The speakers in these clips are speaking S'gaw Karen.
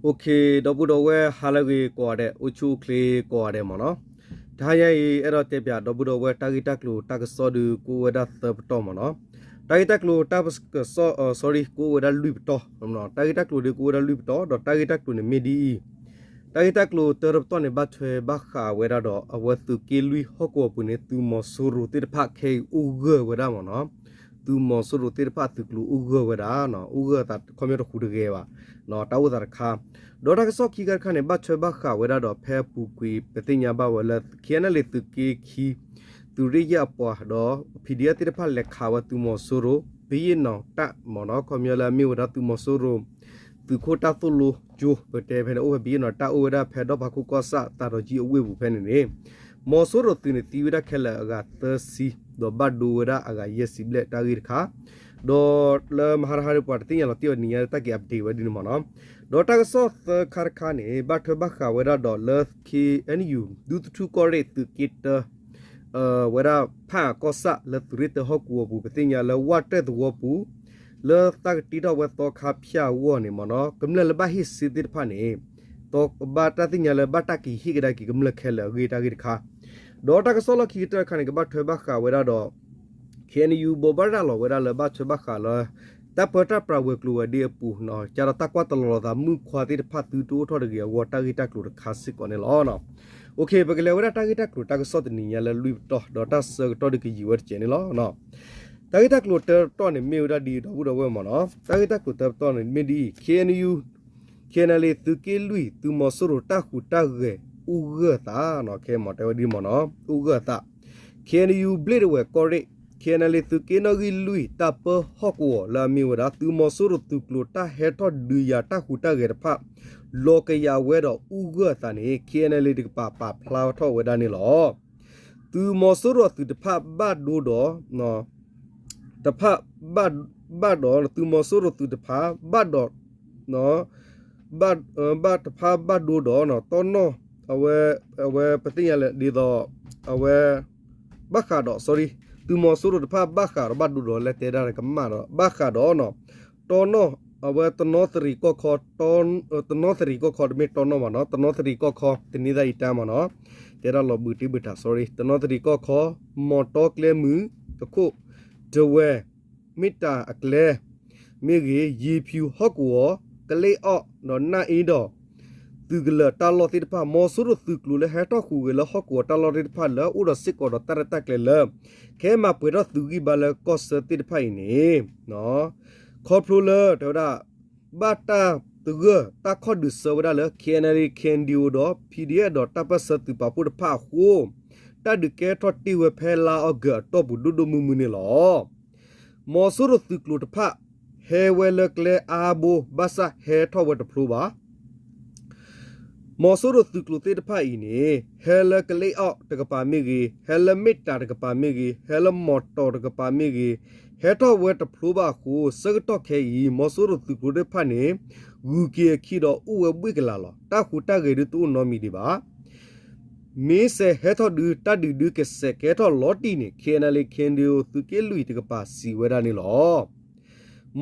ဒီပုၢ်ဒီဝဲၢ်ဟါလၢအဂ့ၤကိးဂၤဒဲး, အိၣ်ဆူၣ်အိၣ်ချ့ကိးဂၤဒဲးမ့ၢ်နီၤ. တဟါညါအံၤ အဲၣ်ဒိးတဲပၠး ဒီပုၢ်ဒီဝဲၢ် တၢ်ဂ့ၢ်တၢ်ကျိၤတၢ်ကစီၣ်ဒုးကအိၣ်ဝဲဒၣ်သၢပတီၢ်မ့ၢ်နီၤ. တၢ်ဂ့ၢ်တၢ်ကျိၤတၢ်ကစီၣ် sorry ကအိၣ်ဝဲဒၣ်လွံၢ်ပတီၢ်, တၢ်ဂ့ၢ်တၢ်ကျိၤဒုးကအိၣ်ဝဲဒၣ်လွံၢ်ပတီၢ်, ဒီးတၢ်ဂ့ၢ်တၢ်ကျိၤန့ၣ်မ့ၢ်ဒ်အံၤ, တၢ်ဂ့ၢ်တၢ်ကျိၤတၢတပတီၢ်န့ၣ် ဘၣ်ထွဲဘၣ်ဃးဝဲဒၣ်ဒီး အဝဲသုးက့လွံၢ်ဟီၣ်ကဝီၤပူၤန့ၣ် သုးမီၤစိရိၤသ့ၣ်တဖၣ်ခဲအံၤအိၣ်ဂၢၢ်ဝဲဒၣ်မ့ၢ်နီၤ. သုးမီၤစိရိၤသ့ၣ်တဖၣ်သုးကျိၤအိၣ်ဂၢၢ်ဝဲဒၣ်, အိၣ်ဂၢၢ်အသးခီပညီတဃူတဂဲၤဘၣ်, တၢ်အိၣ်သးတခါ, ဒီးတၢ်ကစီၣ်ခံခါတခါန့ၣ် ဘၣ်ထွဲဘၣ်ဃးဝဲဒၣ်ဒီး ဖဲအပူၤကွံာ် ပသ့ၣ်ညါဘၣ်ဝဲလၢ KNLA သုးက့ခံ သုးရ့ၣ်ယဲၢ်အပှၤဒီး PDF သ့ၣ်တဖၣ်လဲၤခးဝဲသုးမီၤစိရိၤ ဘုရင့်နောင်တပ်မ့ၢ်နီၤ, ခီပညီလၢအမ့ၢ်ဝဲဒၣ်သုးမီၤစိရိၤ သုးခိၣ်တၢ်သိၣ်လိကၠိ ပတဲဖဲန့ၣ် အိၣ်ဖဲ ဘုရင့်နောင်တပ် အိၣ်ဝဲဒၣ်ဖဲဒီၣ်ဖးခိၣ်ကီၢ်ဆၣ် သးဒီကၠံအဝ့ၢ်ပူၤဖဲန့ၣ်န့ၣ်, မီၤစိရိၤသုးန့ၣ်သံဝဲဒၣ်ခဲလၢာ်အဂၤသၢဆံ, ဒီးဘၣ်ဒိဝဲဒၣ်အဂၤယဲၢ်ဆံဘျဲၣ် တၢ်ဂ့ၢ်တခါ, ဒီးလၢမဟါတဟါဒီး ပှၤတသ့ၣ်ညါလီၤတံၢ်အီၤနံၤညါ တၢ်က့ၤ update ဝဲဒ်န့ၣ်မ့ၢ်နီၤ. ဒီးတၢ်ကစီၣ်သၢခါတခါန့ၣ် ဘၣ်ထွဲဘၣ်ဃးဝဲဒၣ်ဒီးလၢ KNU ဒူသထူၣ်ကီၢ်ရ့ၣ်သုးက့တၢ ဝဲဒၣ်ဖးအကီၢ်ဆၣ်လၢသုးရ့ၣ်တၢဟီၣ်ကဝီၤပူၤ ပသ့ၣ်ညါလၢဝၣ်တၢၢ်သဝီပူၤ လၢသးကတံထီၣ်ဝဲသီခါဖၠၣ်အဂီၢ်န့ၣ်မ့ၢ်နီၤ, ကမျၢၢ်လၢဘၣ်ဟ့ၣ်စ့သ့ၣ်တဖၣ်န့ၣ် ဘၣ်တၢ်သ့ၣ်ညါလၢဘၣ်တၢ်က့ၤဟ့ၣ်ကဒါက့ၤကမျၢၢ်ခဲလၢာ်အဂ့ၢ် တၢ်ဂ့ၢ်တခါ, ဒီးတၢ်ကစီၣ်လီၢ်ခံကတၢၢ်တခါန့ၣ် ကဘၣ်ထွဲဘၣ်ဃးဝဲဒၣ်ဒီး KNU ဘိးဘၣ်ရၤလီၤဝဲဒၣ်လၢဘၣ်ထွဲဘၣ်ဃးလၢ တၢ်ပၢတၢ်ပြးဝဲၤကျိၤဝဲၤဒ့အပူၤ, ကဒီးတၢ်ကွၢ်တလီၤလီၤသးမုၣ်ခွါသ့ၣ်တဖၣ်သုတအိၣ်ထီၣ်တဂ့ၤအဂီၢ် တၢ်ဂ့ၢ်တၢ်ကျိၤတခါစ့ၢ်ကီးန့ၣ်လီၤ. ပကလဲၤဝဲဒၣ်တၢ်ဂ့ၢ်တၢ်ကျိၤတၢ်ကစီၣ်တနံၤညါလၢလွံၢ်ပတီၢ် ဒီးတၢ်ဆၢကတီၢ်ဒုးကယံာ်ဝဲတကဲးန့ၣ်လီၤ. တၢ်ဂ့ၢ်တၢ်ကျိၤတၢပတီၢ်န့ၣ်မ့ၢ်ဝဲဒၣ်ဒ်အံၤ ဒီပုၢ်ဒီဝဲၢ်မ့ၢ်နီၤ, တၢ်ဂ့ၢ်တၢ်ကျိၤတၢပတီၢ်န့ၣ်မ့ၢ်ဒ်အံၤ KNU KNLA သုးက့လွံၢ် သုးမီၤစိရိၤတၢ်ဟူးတၢ်ဂဲၤအိၣ်ဂၢၢ်သး, ခဲမ့ၢ်တဲဝဲဒ်မ့ၢ်နီၤ အိၣ်ဂၢၢ်အသး, KNU ဘျ့ၣ်ဒဝဲၢ်ကီၢ်ရ့ၣ် KNLA သုးက့နီၣ်ဂံၢ်လွံၢ် တၢ်ပၢဟီၣ်ကဝီၤလၢအမ့ၢ်ဝဲဒၣ် သုးမီၤစိရိၤသုးကျိၤတၢ်ဟဲထီၣ်ဒုးယၤတၢ်ဟူးတၢ်ဂဲၤတဖၣ် လီၤကယၤဝဲဒီးအိၣ်ဂၢၢ်အသးန့ၣ် KNLA တကပၤပာ်ဖျါထီၣ်ဝဲဒၣ်န့ၣ်လီၤ. သုးမီၤစိရိၤအသုးတဖၣ်ဘၣ်ဒိဒီး တဖၣ်ဘၣ်ဒီး သုးမီၤစိရိၤသုးတဖၣ်ဘၣ်ဒီး ဘၣ်တဖၣ်ဘၣ်ဒိဒီး တီနီၣ် အဝဲ အဝဲပသ့ၣ်ညါလၢဒ်သိး အဝဲ ဘၣ်ဃးဒီး sorry သုးမီၤစိရိၤတဖၣ်ဘၣ်ဃးဒီး ဘၣ်ဒိဒီး လဲၤတဲဒၣ်ကမၣ်ဒီး ဘၣ်ဃးဒီး တီနီၣ် အဝဲတနီသရံၣ်ကီၢ်ခီ တနီသရံၣ်ကီၢ်ခီ တမ့ၢ်တီနီၣ်ဘၣ်နီၤ တနီသရံၣ်ကီၢ်ခီ တန့ၢ်သးအံၤတၢ်မ့ၢ်နီၤ တဲဒၣ်လီၤဘှံးတ့ၢ်ဘှံးထး sorry တနီသရံၣ်ကီၢ်ခီ မီၤတီကျဲမုၢ် တခိၣ် တဝဲ မ့ၢ်တၢ်အကျဲ မ့ၢ်ဂ့ၤ ယ့ၤဖၠူၤဟီၣ်ကဝီၤ ကလ့အီၣ် ဒီးနၢ်အ့ဒီး သုးကလၢၤတၢ်လီၢ်သ့ၣ်တဖၣ် မီၤစိရိၤသုးကျိၤလၢဟဲထီၣ်ဟူးဂဲၤလၢဟီၣ်ကဝီၤတၢ်လီၢ်သ့ၣ်တဖၣ်လၢအိၣ်ဒီးစ့ၢ်ကီးဒီးတၢ်ရဲၣ်တၢ်ကျဲၤလၢ ကဟဲမၤပှဲၤထီၣ်သုးဂံၢ်ဘါလၢကီၢ်ဆၢသ့ၣ်တဖၣ်အံၤန့ၣ် ခီဖျိလၢတဲဝဲဒၣ် ဘၣ်တၢ်သဂၢၢ်တၢ်ခီၣ်ဒုးဆၢဝဲဒၣ်လၢ KNLA KNDO ဒီး PDF ဒီးတၢ်ပၢၢ်ဆၢသုးပာ်ဖှိၣ်တဖၣ်အဃိ တၢ်ဒုးကဲထီၣ်တ့ၢ်ဝဲဖဲလါအီကူးအတီၢ်ပူၤဒိၣ်ဒိၣ်မုၢ်မုၢ်န့ၣ်လီၤ. မီၤစိရိၤသုးကျိၤတဖၣ် ဟဲဝဲလၢကျဲအါဘိ ဘၣ်ဆၣ်ဟဲထီၣ်ဝဲတဖျိဘၣ် မီၤစိရိၤသုးကျိၤသ့ၣ်တဖၣ်အံၤန့ၣ် ဟဲလၢကလ့အီၣ်တကပၤမ့ၢ်ဂ့ၤ, ဟဲလၢမ့ၢ်တၢ်တကပၤမ့ၢ်ဂ့ၤ, ဟဲလၢမီၤတီၤတကပၤမ့ၢ်ဂ့ၤ, ဟဲထီၣ်ဝဲတဖျိဘၣ်အဃိ ဆၢကတီၢ်ခဲအံၤ မီၤစိရိၤသုးကျိၤသ့ၣ်တဖၣ်န့ၣ် ဂုၤက့ၤအခံဒီးအိၣ်ဝဲဘှ့ၣ်ကလာ်လီၤ. တၢ်ဟူးတၢ်ဂဲၤဒုးတအိၣ်နီတမံၤဒံးဘၣ် မ့ၢ်စဲးဟဲထီၣ်ဒုး တၢ်ဒုးဒုးကစဲးကဲထီၣ်လီၤတံၢ်န့ၣ် KNLA KNDO သုးက့လွံၢ်တကပၤစံးဝဲဒၣ်န့ၣ်လီၤ.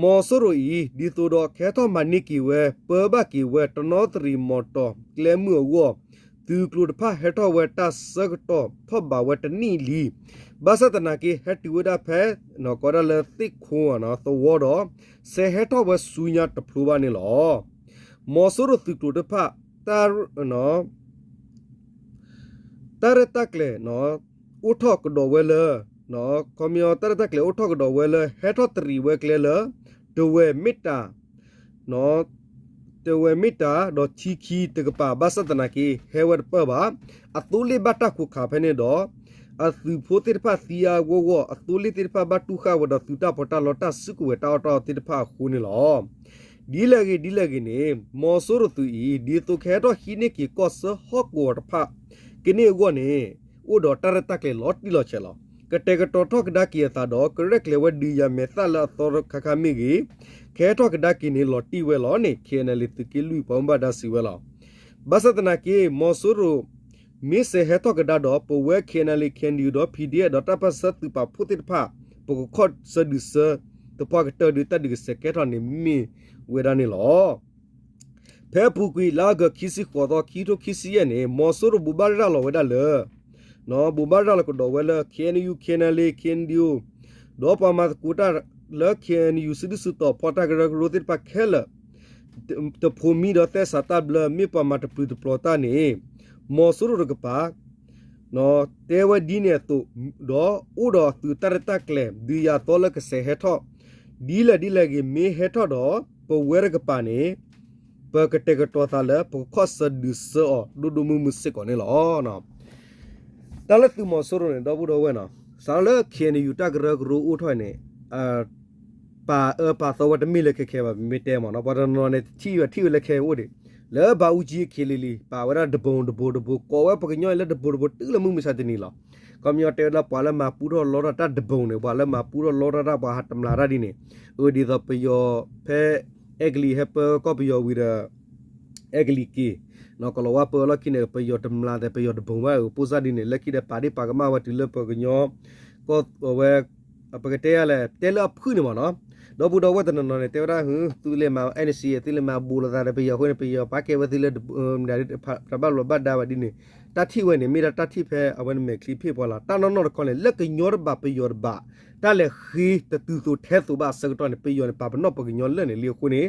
မီၤစိရိၤအံၤ ဒ်သိးဒီးကဟဲထီၣ်မၤန့ၢ်က့ၤဝဲ ပၢဘၣ်က့ၤဝဲ တနီသရံၣ်မီၤတီၤကျဲမုၢ်အဂီၢ် သုးကျိၤတဖၣ်ဟဲထီၣ်ဝဲတၢ်ဆၢကတီၢ်ထီၣ်ဘးဝဲတနံၣ်လံ. ဘၣ်ဆၣ်သနာ်က့ ဟဲတုၤဝဲဒၣ်ဖဲ ကိးဒၣ်လၢသ့ၣ်ခိသဝီဒီး စဲးဟဲထီၣ်ဝဲဆူညါတဖျိဘၣ်န့ၣ်လီၤ. မီၤစိရိၤသုးကျိၤတဖၣ် တၢ် တၢ်ရဲၣ်တၢ်ကျဲၤ အိၣ်ထီၣ်ကဒီးဝဲလၢ ခီပညီ တၢ်ရဲၣ်တၢ်ကျဲၤအိၣ်ထီၣ်ကဒီးဝဲလၢ ဟဲထီၣ်တရံးဝဲကျဲလၢ တဝဲၢ်မ့ၢ်တၢ် တဝဲၢ်မ့ၢ်တၢ် ဒီးထံခံတကပၤ ဘၣ်ဆၣ်သနာ်က့ ဟဲဝဲတပၢၢ်ဘၣ်. အသိလ့ၣ်ဘၣ်တၢ်ဃိးခးဖဲန့ၣ်ဒီး အသုးဖိသ့ၣ်တဖၣ်သံအါဂီၢ်ဂီၢ် အသိလ့ၣ်သ့ၣ်တဖၣ်ဘၣ်တူၢ်ဃာ်ဝဲဒီးသုးတၢ်ပီးတၢ်လီတၢ်စုကဝဲၤတၢ်အီၣ်တၢ်အီသ့ၣ်တဖၣ်အဃိန့ၣ်လီၤ. ဒ်လဲၣ်ဂ့ၤဒ်လဲၣ်ဂ့ၤန့ၣ် မီၤစိရိၤသုးအံၤ ဒ်သိးကဟဲထီၣ်ဟံးန့ၢ်က့ၤကီၢ်ဆၢဟီၣ်ကဝီၤတဖၣ် ကန့ၢ်အဂီၢ်န့ၣ် အိၣ်ဒီးတၢ်ရဲၣ်တၢ်ကျဲၤလီၤတံၢ်လီၤဆဲးလီၤ. ကတဲာ်ကတီၤထီၣ်ကဒါက့ၤအသးဒီး ကရဲၣ်ကျဲၤဝဲဒုးယၤမဲာ်သၣ်လၢအသီခါခါမ့ၢ်ဂ့ၤ ကဟဲထီၣ်ကဒါက့ၤန့ၣ်လီၤတံၢ်ဝဲလီၤန့ၣ် KNLA သုးက့လွံၢ်ပှၤဘၣ်မူဘၣ်ဒါစံးဝဲလီၤ. ဘၣ်ဆၣ်သနာ်က့ မီၤစိရိၤ မ့ၢ်စဲးဟဲထီၣ်ကဒါဒီး ပဝဲ KNLA KNDO ဒီး PDF ဒီးတၢ်ပၢၢ်ဆၢသုးပာ်ဖှိၣ်သ့ၣ်တဖၣ် ပကခီၣ်ဆၢဒုးဆၢ သပှၢ်ကတၢၢ်ဒုးတၢ်ဒုးကစဲးကဲထီၣ်န့ၣ်မ့ၢ်ဝဲဒၣ်န့ၣ်လီၤ. ဖဲအပူၤကွံာ်လါအီကူးခံဆံဃိးသီ ခံကထိခံဆံယဲၢ်န့ၣ် မီၤစိရိၤဘိးဘၣ်ရၤလီၤဝဲဒၣ်လၢ ဘိးဘၣ်ရၤလီၤကဒီးဝဲလၢ KNU KNLA KNDO ဒီးပှၤမၤသကိးတၢ်လၢ KNU စုဒုၣ်စုတီၤ ဖီၣ်တၢ်ကရၢကရိသ့ၣ်တဖၣ်ခဲလၢာ် တဖိးမံဒီးသဲစးတၢ်ဘျၢ မ့ၢ်ပှၤမၤတပျုာ်တပျီၤတၢ်န့ၣ် မီၤစိရိၤတကပၤ တဲဝဲဒ်န့ၣ်အသိး ဒီးအိၣ်ဒီးသုးတၢ်ရဲၣ်တၢ်ကျဲၤ ဒုးယၤသီလၢကစဲးဟဲထီၣ် ဒ်လဲၣ်ဒ်လဲၣ်ဂ့ၤ မ့ၢ်ဟဲထီၣ်ဒီး ပဝဲတကပၤန့ၣ် ပကတဲာ်ကတီၤသးလၢ ပကခီၣ်ဆၢဒုးဆၢအီၤ ဒိၣ်ဒိၣ်မုၢ်မုၢ်စ့ၢ်ကီးန့ၣ်လီၤ. တၢ်လၢသုးမီၤစိရိၤန့ၣ် ဒီပုၢ်ဒီဝဲၢ်နီၤ စးထီၣ်လၢ KNU တၢ်ကရၢကရိအိၣ်ထီၣ်န့ၣ် ပာ်အၢပာ်သီဝဲတမ့ၢ်လၢခဲခဲဘၣ် ပမ့ၢ်တဲမ့ၢ်နီၤ ပှၤတနီၤနီၤန့ၣ် ထံၣ်ဝဲထံၣ်ဝဲလၢခဲအိၣ်ဒံး လၢဘးအူကၠံအခ့လံလံ ပာ်ဝဲဒၣ်တဘိတဘိတဘိ ကိးဝဲပှၤကညီလၢတဘိတဘိ တုၤလၢမုၢ်မဆါတနံၤလီၤ. ခီပညီတဲဝဲလၢပှၤလၢမၤပူထီၣ်လီထီၣ်တၢ်တဘိန့ၣ် ပှၤလၢမၤပူထီၣ်လီထီၣ်တၢ် ပှၤဟးတမျာ်တၢ်ဒ်န့ၣ် အၢ ဒ်သိးပယီၤဖဲ အဲကလံးဟဲပၢကီၢ်ပယီၤဝံၤဒီး အဲကလံးက့ၤ ကလီၤဝါပၢအလီၢ်ခံန့ၣ် ပယီၤတမျာ်သဲး ပယီၤတဘိဘၣ် အၢ ပိၢ်စၢ်ဒ်န့ၣ် လၢခံဒီးပာ်ဒ့ၣ်ပာ်ကမၣ်ဝဲတုၤလၢပှၤကညီ ကီၢ်ဝဲ ပကတဲယၤလဲၣ် တဲလၢအဖုၣ်န့ၣ်မ့ၢ်နီၤ ဒီပုၢ်ဒီဝဲၢ်တနီၤနီၤန့ၣ် တဲဝဲဒၣ် သုးလဲၤမၤ NCA သုးလဲၤမၤဘူးလိာ်သးဒီးပယီၤအဃိန့ၣ် ပယီၤပာ်ကဲဝဲသုးလၢ တၢ်ဘၣ်လိာ်ဘၣ်ဒါဘၣ်ဒ်န့ၣ် တၢ်ထံၣ်ဝဲန့ၣ် မ့ၢ်ဒၣ်တၢ်ထံၣ်ဖဲအဝဲန့ၣ်မဲာ်ချံဖ့ၣ်ပှၤလီၤ. တၢ်နီၢ်နီၢ်တခီန့ၣ် လၢကညီတဘးပယီၤတဘး တၢ်လဲၤဃ့တတုၤသိးထဲသိးဘၣ်အဆၢကတီၢ်န့ၣ် ပယီၤန့ၣ် ပာ်ပနီၣ်ပှၤကညီလၢာ်န့ၣ်လံအဃိန့ၣ်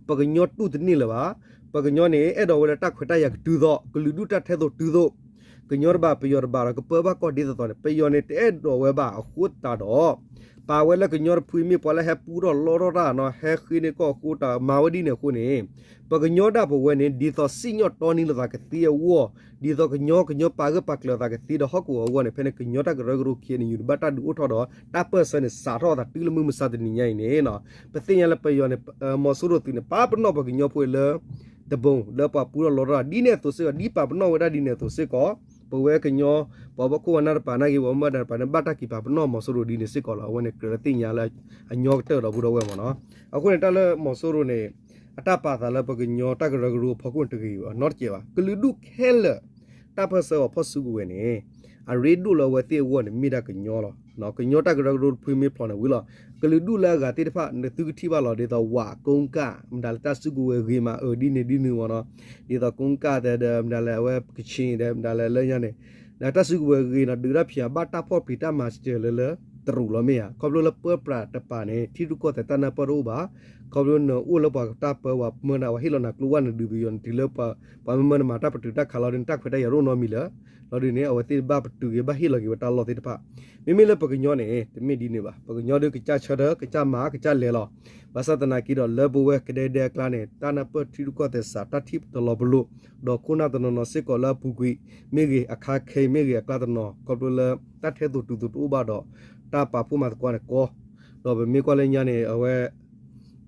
ပကညီတူၢ်တန့ၢ်လၢၤဘၣ်. ပှၤကညီန့ၣ် အဲၣ်ဒိးဝဲလၢတၢ်ခွဲးတၢ်ယာ်ကတုၤသိး ကလုာ်ဒူၣ်တၢ်ထဲသိးတုၤသိး ကညီတဘးပယီၤတဘးဒီးကပၢဘၣ်ကီၢ်ဒ်သိးသိးန့ၣ် ပယီၤန့ၣ်တအဲၣ်ဒိးဝဲဘၣ်အဃိသတးဒီး ပာ်ဝဲလၢကညီတဖုမ့ၢ်ပှၤလၢဟဲပူထီၣ်လီထီၣ်တၢ်နီၤ ဟဲဃ့န့ၢ်ကီၢ်အဃိတး မၤဝဲဒ်န့ၣ်အဃိန့ၣ် ပကညီဒၣ်ပဝဲန့ၣ် ဒ်သိးစံၣ်ညီၣ်တီနံလိာ်သးကသ့အဂီၢ် ဒ်သိးကညီ ကညီပာ်ဂၢၢ်ပာ်ကျၢၤသးကသ့ဒီးဟီၣ်ကဝီၤအဂီၢ်န့ၣ် ဖဲန့ၣ်ကညီတၢ်ကရၢကရိ KNU န့ၣ် ဘၣ်တၢ်ဒုးအိၣ်ထီၣ်ဒီး တၢ်ပၢၢ်ဆၢန့ၣ် စးထီၣ်အသးတုၤလၢမုၢ်မဆါတနံၤညါအံၤန့ၣ် ပသ့ၣ်ညါလၢပယီၤန့ၣ် မီၤစိရိၤသုးန့ၣ် ပာ်ပနီၣ်ပှၤကညီဖိလၢ တဘိလၢပှၤပူထီၣ်လီထီၣ် ဒ်န့ၣ်အသိးစ့ၢ်ကီး ဒ်ပာ်ပနီၣ်ဝဲဒၣ်ဒ်န့ၣ်အသိးစ့ၢ်ကီး ပဝဲကညီ ပှၤဘၣ်ခိၣ်ဝဲနၢ်တပၤနာ်က့ ပှၤမၢဒၣ်တပၤန့ၣ် ဘၣ်တၢ်က့ၤပာ်ပနီၣ်မီၤစိရိၤဒ်န့ၣ်စ့ၢ်ကီးလီၤ. အဝဲန့ၣ်ကြၢးလၢသ့ၣ်ညါလၢအညီကတၢၢ်ဒီပုၢ်ဒီဝဲၢ်မ့ၢ်နီၤ. အဃိန့ၣ် တၢ်လၢမီၤစိရိၤန့ၣ် အတၢ်ပာ်သးလၢပကညီတၢ်ကရၢကရိအဖီခိၣ်န့ၣ်တဂ့ၤဘၣ် နီတစဲးဘၣ်. ကလုာ်ဒူၣ်ခဲလၢာ် တၢ်ပၢၢ်ဆၢအီၤဖီၣ်စုကဝဲၤန့ၣ် အရ့ဒိၣ်လၢအဝဲသ့ၣ်အဂီၢ်န့ၣ် မ့ၢ်ဒၣ်ကညီလီၤ. ကညီတၢ်ကရၢကရိတဖုမ့ၢ်ဖျိးန့ၣ်ဝံၤလီၤ. ကလုာ်ဒူၣ်လၢအဂၤသ့ၣ်တဖၣ် နသုကထံၣ်ဘၣ်လီၤ ဒ်သိးဝးကိကၣ် မတၤလၢတၢ်စုကဝဲၤဂ့ၤမး အၢ ဒ်န့ၣ်ဒ်န့ၣ်မ့ၢ်နီၤ. ဒ်သိးကိကၣ်တဲဒီး မတၤလဲၣ် အဝဲကခ့ၣ်ဒီး မတၤလဲၣ်လၢညါန့ၣ် တၢ်စုကဝဲၤဂ့ၤနီၤ ဒုးတၢ်ဖျိး ဘၣ်တၢ်ဖီၣ်ပျံၤတၢ်မၤစၢၤလၢလၢတရူးလီၤမ့ၢ်ဧါ. ခီဖျိလၢပၢပြးတပၤန့ၣ် ထံရူၢ်ကီၢ်သဲးတၢ်နၢ်ပၢၢ်တအိၣ်ဘၣ်. ခီဖျိနအိၣ်လၢပှၤတၢ်ပၢ ပှၤမၢနၤ ပှၤဟ့ၣ်လီၤနၤကျိဝဲနဒုးပယီၤန့ၣ် တုၤလၢပှၤမၢမၢနမၤတၢ်ပတုာ်တၢ်ခးလီၤဒ်န့ၣ် တၢ်ခွဲးတၢ်ယာ်တအိၣ်နီတမံၤလၢၤ. လီၤဒ်န့ၣ် အဝဲသ့ၣ်ဘၣ်ပတုာ်က့ၤ ဘၣ်ဟ့ၣ်လီၤက့ၤဝဲတၢ်လီၢ်သ့ၣ်တဖၣ်. မ့မ့ၢ်လၢပကညီန့ၣ် တမ့ၢ်ဒ်န့ၣ်ဘၣ်. ပကညီဒုးကစၢ်ဆၢထၢၣ် ကစၢ်မၤ ကစၢ်လဲၤလီၤ. ဘၣ်ဆၣ်သနာ်က့ဒီး လၢပဝဲကဒဲကဒဲအကျါန့ၣ် တၢ်နၢ်ပၢၢ်ထံရူၢ်ကီၢ်သဲးစး တၢ်ထံၣ်တလီၤပလိာ် ဒီးခိၣ်နၢ်တနီၤနီၤစ့ၢ်ကီးလၢအပူၤကွံာ် မ့ၢ်ဂ့ၤ အခါခဲအံၤမ့ၢ်ဂ့ၤ အကျါတနီၤ ခီဖျိလၢ တၢ်ထဲသိးတုၤသိးတအိၣ်ဘၣ်ဒီး တၢ်ပာ်ဖှိၣ်မၤသကိးန့ၣ်ကီ ဒီးပမ့ၢ်ကွၢ်လၢညါန့ၣ် အဝဲ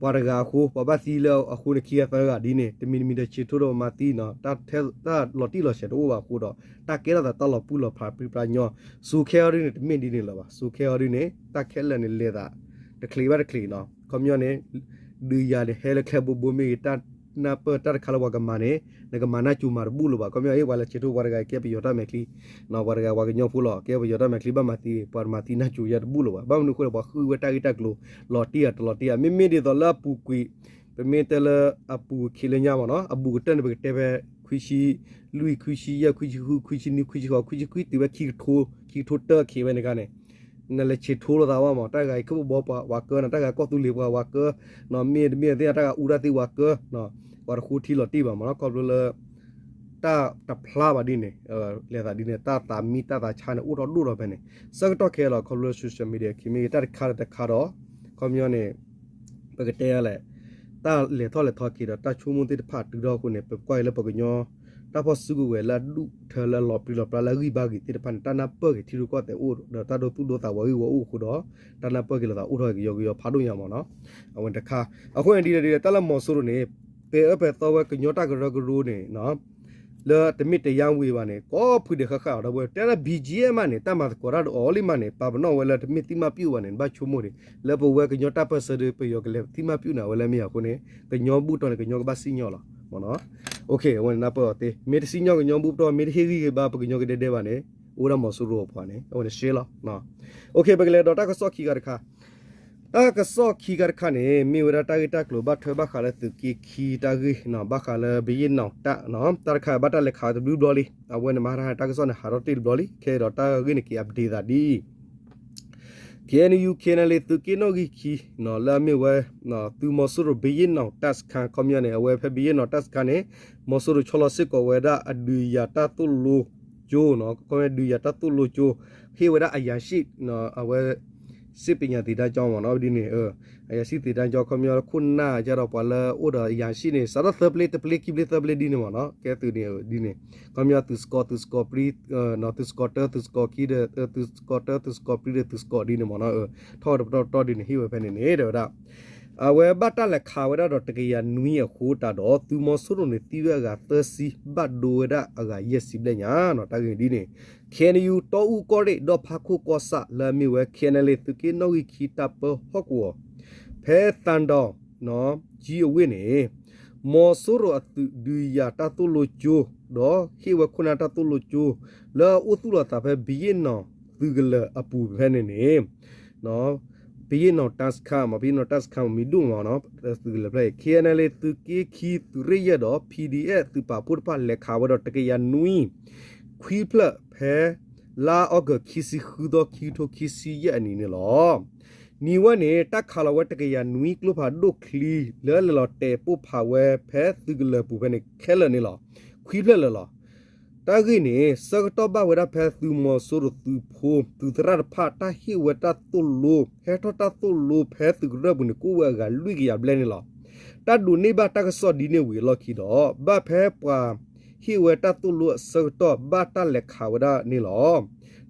ပှၤတဂၤအဃိ ပှၤဘၣ်သံလၢအဃိန့ၣ် ခံဂၤသၢဂၤဒ်န့ၣ် တမံၤတမံၤဒီး ဆံးထူၣ်ဒီးပှၤမၤသံနီၤ တၢ်လီၤတံၢ်လီၤဆဲးတအိၣ်ဘၣ်အဃိဒီး တၢ်ကဲထီၣ်သးတၢ်လီၤပှံၢ်လီၤဖးပြံပြါညီ စူၤခဲအီၤဒ်န့ၣ် တမ့ၢ်ဒ်န့ၣ်လၢၤဘၣ်. စူၤခဲအီၤဒ်န့ၣ် တၢ်ခဲလၢာ်န့ၣ် လဲၤသးတချံးဘၣ်တချံးနီၤ ခီပညီန့ၣ် ဒုးယၤန့ၣ် ဟဲလၢချဲဘိဘိမ့ၢ်ဂ့ၤ တၢ်နၢ်ပၢၢ်တၢ်တခါလၢပှၤကမၤန့ၣ် နကမၤနၢ်စူၤမၤတဘူၣ်လၢၤဘၣ်. ခီပညီအံၤ ပှၤလဲၤဆံးထူၣ်ပှၤတဂၤအံၤ ကဲပယီၤတၢ်မဲာ်ချံ ပှၤတဂၤပှၤကညီဖိလီၤ ကဲပယီၤတၢ်မဲာ်ချံဘၣ်မၤသံ ပှၤတမၤသံနၢ်စူၤယၤတဘူၣ်လၢၤဘၣ်. ဘၣ်မနုၤအဃိလဲၣ် ပှၤဃုဝဲတၢ်ဂ့ၢ်တၢ်ကျိၤ လီၤတံၢ်ဧါတလီၤတံၢ်ဧါ မ့မ့ၢ်ဒ်သိးလၢအပူၤကွံာ် ပမ့ၢ်တဲလၢအပူၤခံလၢညါမ့ၢ်နီၤ အဘူးကတၢၢ်န့ၣ် ပကတဲဖဲ ခွံဆံလွံၢ် ခွံဆံယဲၢ် ခွံဆံဃု ခွံဆံနွံ ခွံဆံဃိး ခွံဆံခွံတုၤဝဲခံကထိ ခံကထိတၢခံဝဲန့ၣ်ခါန့ၣ် နလဲၤဆံးထူၣ်လိာ်သးဘၣ်မ့ၢ် တၢ်ဂၤအံၤ ခ့ၣ်ဘိဘီပှၤဝၤကၢနီၤ တၢ်ဂၤကီၢ်သူလ့ၤပှၤဝၤကၢ မ့ၢ်တမ့ၢ်သ့ၣ် တၢ်ဂၤအူတၢ်သ့ဝၤကၢ ပှၤတဃိထံလီၤတံၢ်ဘၣ်မ့ၢ်နီၤ ခီဖျိလၢ တၢ်တဖျါဘၣ်ဒ်န့ၣ် လဲၤသးဒ်န့ၣ် တၢ်သးမံတၢ်သးဆါန့ၣ် အိၣ်ထီၣ်ဒိၣ်ထီၣ်ဖဲန့ၣ် ဆၢကတီၢ်ခဲအံၤလီၤ ခီဖျိလၢ social media ခံမ့ၢ်ဂ့ၤ တၢ်တခါဒီးတခါဒီး ခီပညီန့ၣ် ပကတဲလဲၣ် တၢ်လဲၤထီၣ်လဲၤထီက့ၤဒီး တၢ်ဆိကမိၣ်သ့ၣ်တဖၣ်တုၤထီၣ်အဃိန့ၣ် ပကွၢ်အံၤလၢပကညီ တၢ်ဖီၣ်စုကဝဲၤလၢအဒူၣ်ထၢလၢအလီၤပြံလီၤပြါ လၢအဂံၢ်ဘါဂ့ၤသ့ၣ်တဖၣ်န့ၣ် တၢ်နၢ်ပၢၢ်က့ၤထံရူၢ်ကီၢ်သဲးအိၣ်ဒီး တၢ်ဒိသူၣ်ဒိသးဝဲဂ့ၢ်ဝီအိၣ်အဃိဒီး တၢ်နၢ်ပၢၢ်က့ၤလိာ်သးအိၣ်ထီၣ်ကယီကယီဖးဒိၣ်ညါမ့ၢ်နီၤ အဝဲတခါ အဃိန့ၣ်ဒ်လဲၣ်ဒ်လဲၣ် တၢ်လၢမီၤစိရိၤန့ၣ် ပအၢပှဲၤသီဝဲကညီတၢ်ကရၢကရိန့ၣ် လၢတမ့ၢ်တယါဝံၤဘၣ်န့ၣ် ကိးဖုဒဲးဃၣ်ဃၣ်အီၤဒီး တဲလၢ ဘီၣ်ကၠံၣ်အ့ၣ်မးန့ၣ် တၢ်မၤသကိးတၢ်ဒီးအီၤလံမးန့ၣ် ပာ်ပနီၣ်ဝဲလၢတမ့ၢ်သံမးပျုၣ်ဘၣ်န့ၣ် နဘၣ်ဆိကမိၣ်န့ၣ် လၢပဝဲကညီတၢ်ပၢၢ်ဆၢဒီး ပယီၤကလဲၤသံမးပျုၣ်န့ၣ် အဝဲလၢမ့ၢ်အဃိန့ၣ် ကညီဘူးတီၤန့ၣ် ကညီကဘၣ်စံၣ်ညီၣ်လီၤ မ့ၢ်နီၤ အဝဲန့ၣ်နၢ်ပၢၢ်အီၤသ့ မ့ၢ်တစံၣ်ညီၣ်ကညီဘူးတီၤ မ့ၢ်တဟ့ၣ်ဂံၢ်ဟ့ၣ်ဘါပကညီကဒဲဒဲဘၣ်န့ၣ် အိၣ်ဒၣ်မီၤစိရိၤအပှၤန့ၣ် အဝဲန့ၣ်ရှဲလီၤ ပကလဲၤဒီးတၢ်ကစီၣ်ခံဂၤတခါ တၢ်ကစီၣ်ခံခါတခါန့ၣ် မ့ၢ်ဝဲဒၣ်တၢ်ဂ့ၢ်တၢ်ကျိၤဘၣ်ထွဲဘၣ်ဃးလၢသုးက့ခံတၢ်ဂ့ၢ် ဘၣ်ဃးလၢဘယ့ၣ်နီၣ်တၢ် တၢ်တခါဘၣ်တၢ်လဲၤခးတဘျုးဘျီလံ အဝဲန့ၣ်မၤဟါတၢ်ဂ့ၢ်တၢ်ကစီၣ်န့ၣ် ဟးထီၣ်တ့ၢ်တဘျီလံ ခဲအံၤဒီးတၢ်ဂ့ၢ်န့ၣ်က့ၤ update သးဒ်အံၤ KNU KNLA သုးက့နီၣ်ဂံၢ်ခံ လၢအမ့ၢ်ဝဲ သုးမီၤစိရိၤဘယ့ၣ်နီၣ်တၢ်စခါ ခီပညီန့ၣ် အဝဲဖဲဘယ့ၣ်နီၣ်တၢ်စခါန့ၣ် မီၤစိရိၤဆီလီၤစ့ၢ်ကီးဝဲဒၣ်အဒုးယၤတၢ်သိၣ်လိကၠိ ခီပညီဒုးယၤတၢ်သိၣ်လိကၠိ ဟ့ၣ်ဝဲဒၣ်အရာရှိ အဝဲ စ့ပညာသင်တန်းကျောင်းမ့ၢ်နီၤ ဒ်န့ၣ် အရာရှိသင်တန်းကျောင်း ခီပညီခိၣ်နၢ်ကဒီးပှၤလၢအိၣ်ဒီးအရာရှိန့ၣ် စးထီၣ်သၢပျ့ တပျ့ခံပျ့သၢပျ့ဒ်န့ၣ်မ့ၢ်နီၤ ကဲသုးန့ၣ်ဒ်န့ၣ် ခီပညီသုးစကီၤ သုးစကီၤပြံ သုးစကီၤတၢ သုးစကီၤခံဒီး သုးစကီၤတၢ သုးစကီၤပြံဒီးသုးစကီၤဒ်န့ၣ်မ့ၢ်နီၤ ထီၣ်ဝဲတပတီၢ်တပတီၢ်ဒ်န့ၣ် ဟ့ၣ်ဝဲဖဲန့ၣ်န့ၣ် တဲဝဲဒၣ် အဝဲဘၣ်တၢ်လဲၤခးဝဲဒၣ်ဒီးတကယၤနွံအဃိတးဒီး သုးမီၤစိရိၤန့ၣ်သံဝဲအဂၤသၢဆံ ဘၣ်ဒိဝဲဒၣ်အဂၤယဲၢ်ဆံဘျဲၣ်ညါနီၤ တၢ်ဂ့ၢ်ဒ်န့ၣ် KNU တီအူကီၢ်ရ့ၣ် ဒီဖးခိၣ်ကီၢ်ဆၣ် လၢအမ့ၢ်ဝဲ KNLA သုးက့နီၣ်ဂံၢ်ခံတၢ်ပၢဟီၣ်ကဝီၤ ဖဲသၣ်ဒီၤ ကၠံအဝ့ၢ်န့ၣ် မီၤစိရိၤအသုးဒုးယၤတၢ်သိၣ်လိကၠိ ဒီးဟ့ၣ်ဝဲခိၣ်နၢ်တၢ်သိၣ်လိကၠိ လၢအအိၣ်သူၣ်လီၤသးဖဲဘယ့ၣ်နီၣ်သုးကလၢၤအပူၤဖဲန့ၣ်န့ၣ် ဘယ့ၣ်နီၣ်တၢ်စခါမ့ၢ် ဘယ့ၣ်နီၣ်တၢ်စခါမ့ၢ်မံၤဒိၣ်မးနီၤ သုးကလၢၤဖျဲၣ်အံၤ KNLA သုးက့ခံသုးရ့ၣ်ယဲၢ်ဒီး PDF သုးပာ်ဖှိၣ်တဖၣ်လဲၤခးဝဲဒီးတကယၤနွံ ခွံဖျၢၣ်ဖဲ လါအီကူးခံဆံဃုသီ ခံကထိခံဆံယဲၢ်အနံၤန့ၣ်လီၤ. နံၤဝဲန့ၣ် တၢ်ခးလီၤဝဲတကယၤနွံကျိဖးဒိၣ်ချံ လၢလဲၤလီၤတဲာ်ပိၢ်ဖးဝဲဖဲသုးကလၢၤပူၤဖဲန့ၣ်ခဲလၢာ်န့ၣ်လီၤ. ခွံဖျၢၣ်လၢာ်လီၤ. တၢ်ဂ့ၢ်န့ၣ် ဆၢကတီၢ်ဘၣ်ဝဲဒၣ်ဖဲသုးမီၤစိရိၤသုးဖိ သုးသရၣ်တဖၣ် တၢ်ဟ့ၣ်ဝဲတၢ်သိၣ်လိ ဟဲထီၣ်တၢ်သိၣ်လိဖဲသုးကရၢၢ်ပူၤန့ၣ် ကအိၣ်ဝဲအဂၤလွံၢ်ကယၤဘျဲၣ်န့ၣ်လီၤ. တၢ်ဒိးန့ၢ်ဘၣ်တၢ်ကစီၣ်ဒ်န့ၣ်ဝံၤအလီၢ်ခံဒီး ဘၣ်ဖဲပှၤဟ့ၣ်ဝဲတၢ်သိၣ်လိအဆၢကတီၢ် ဘၣ်တၢ်လဲၤခးဝဲဒၣ်န့ၣ်လီၤ.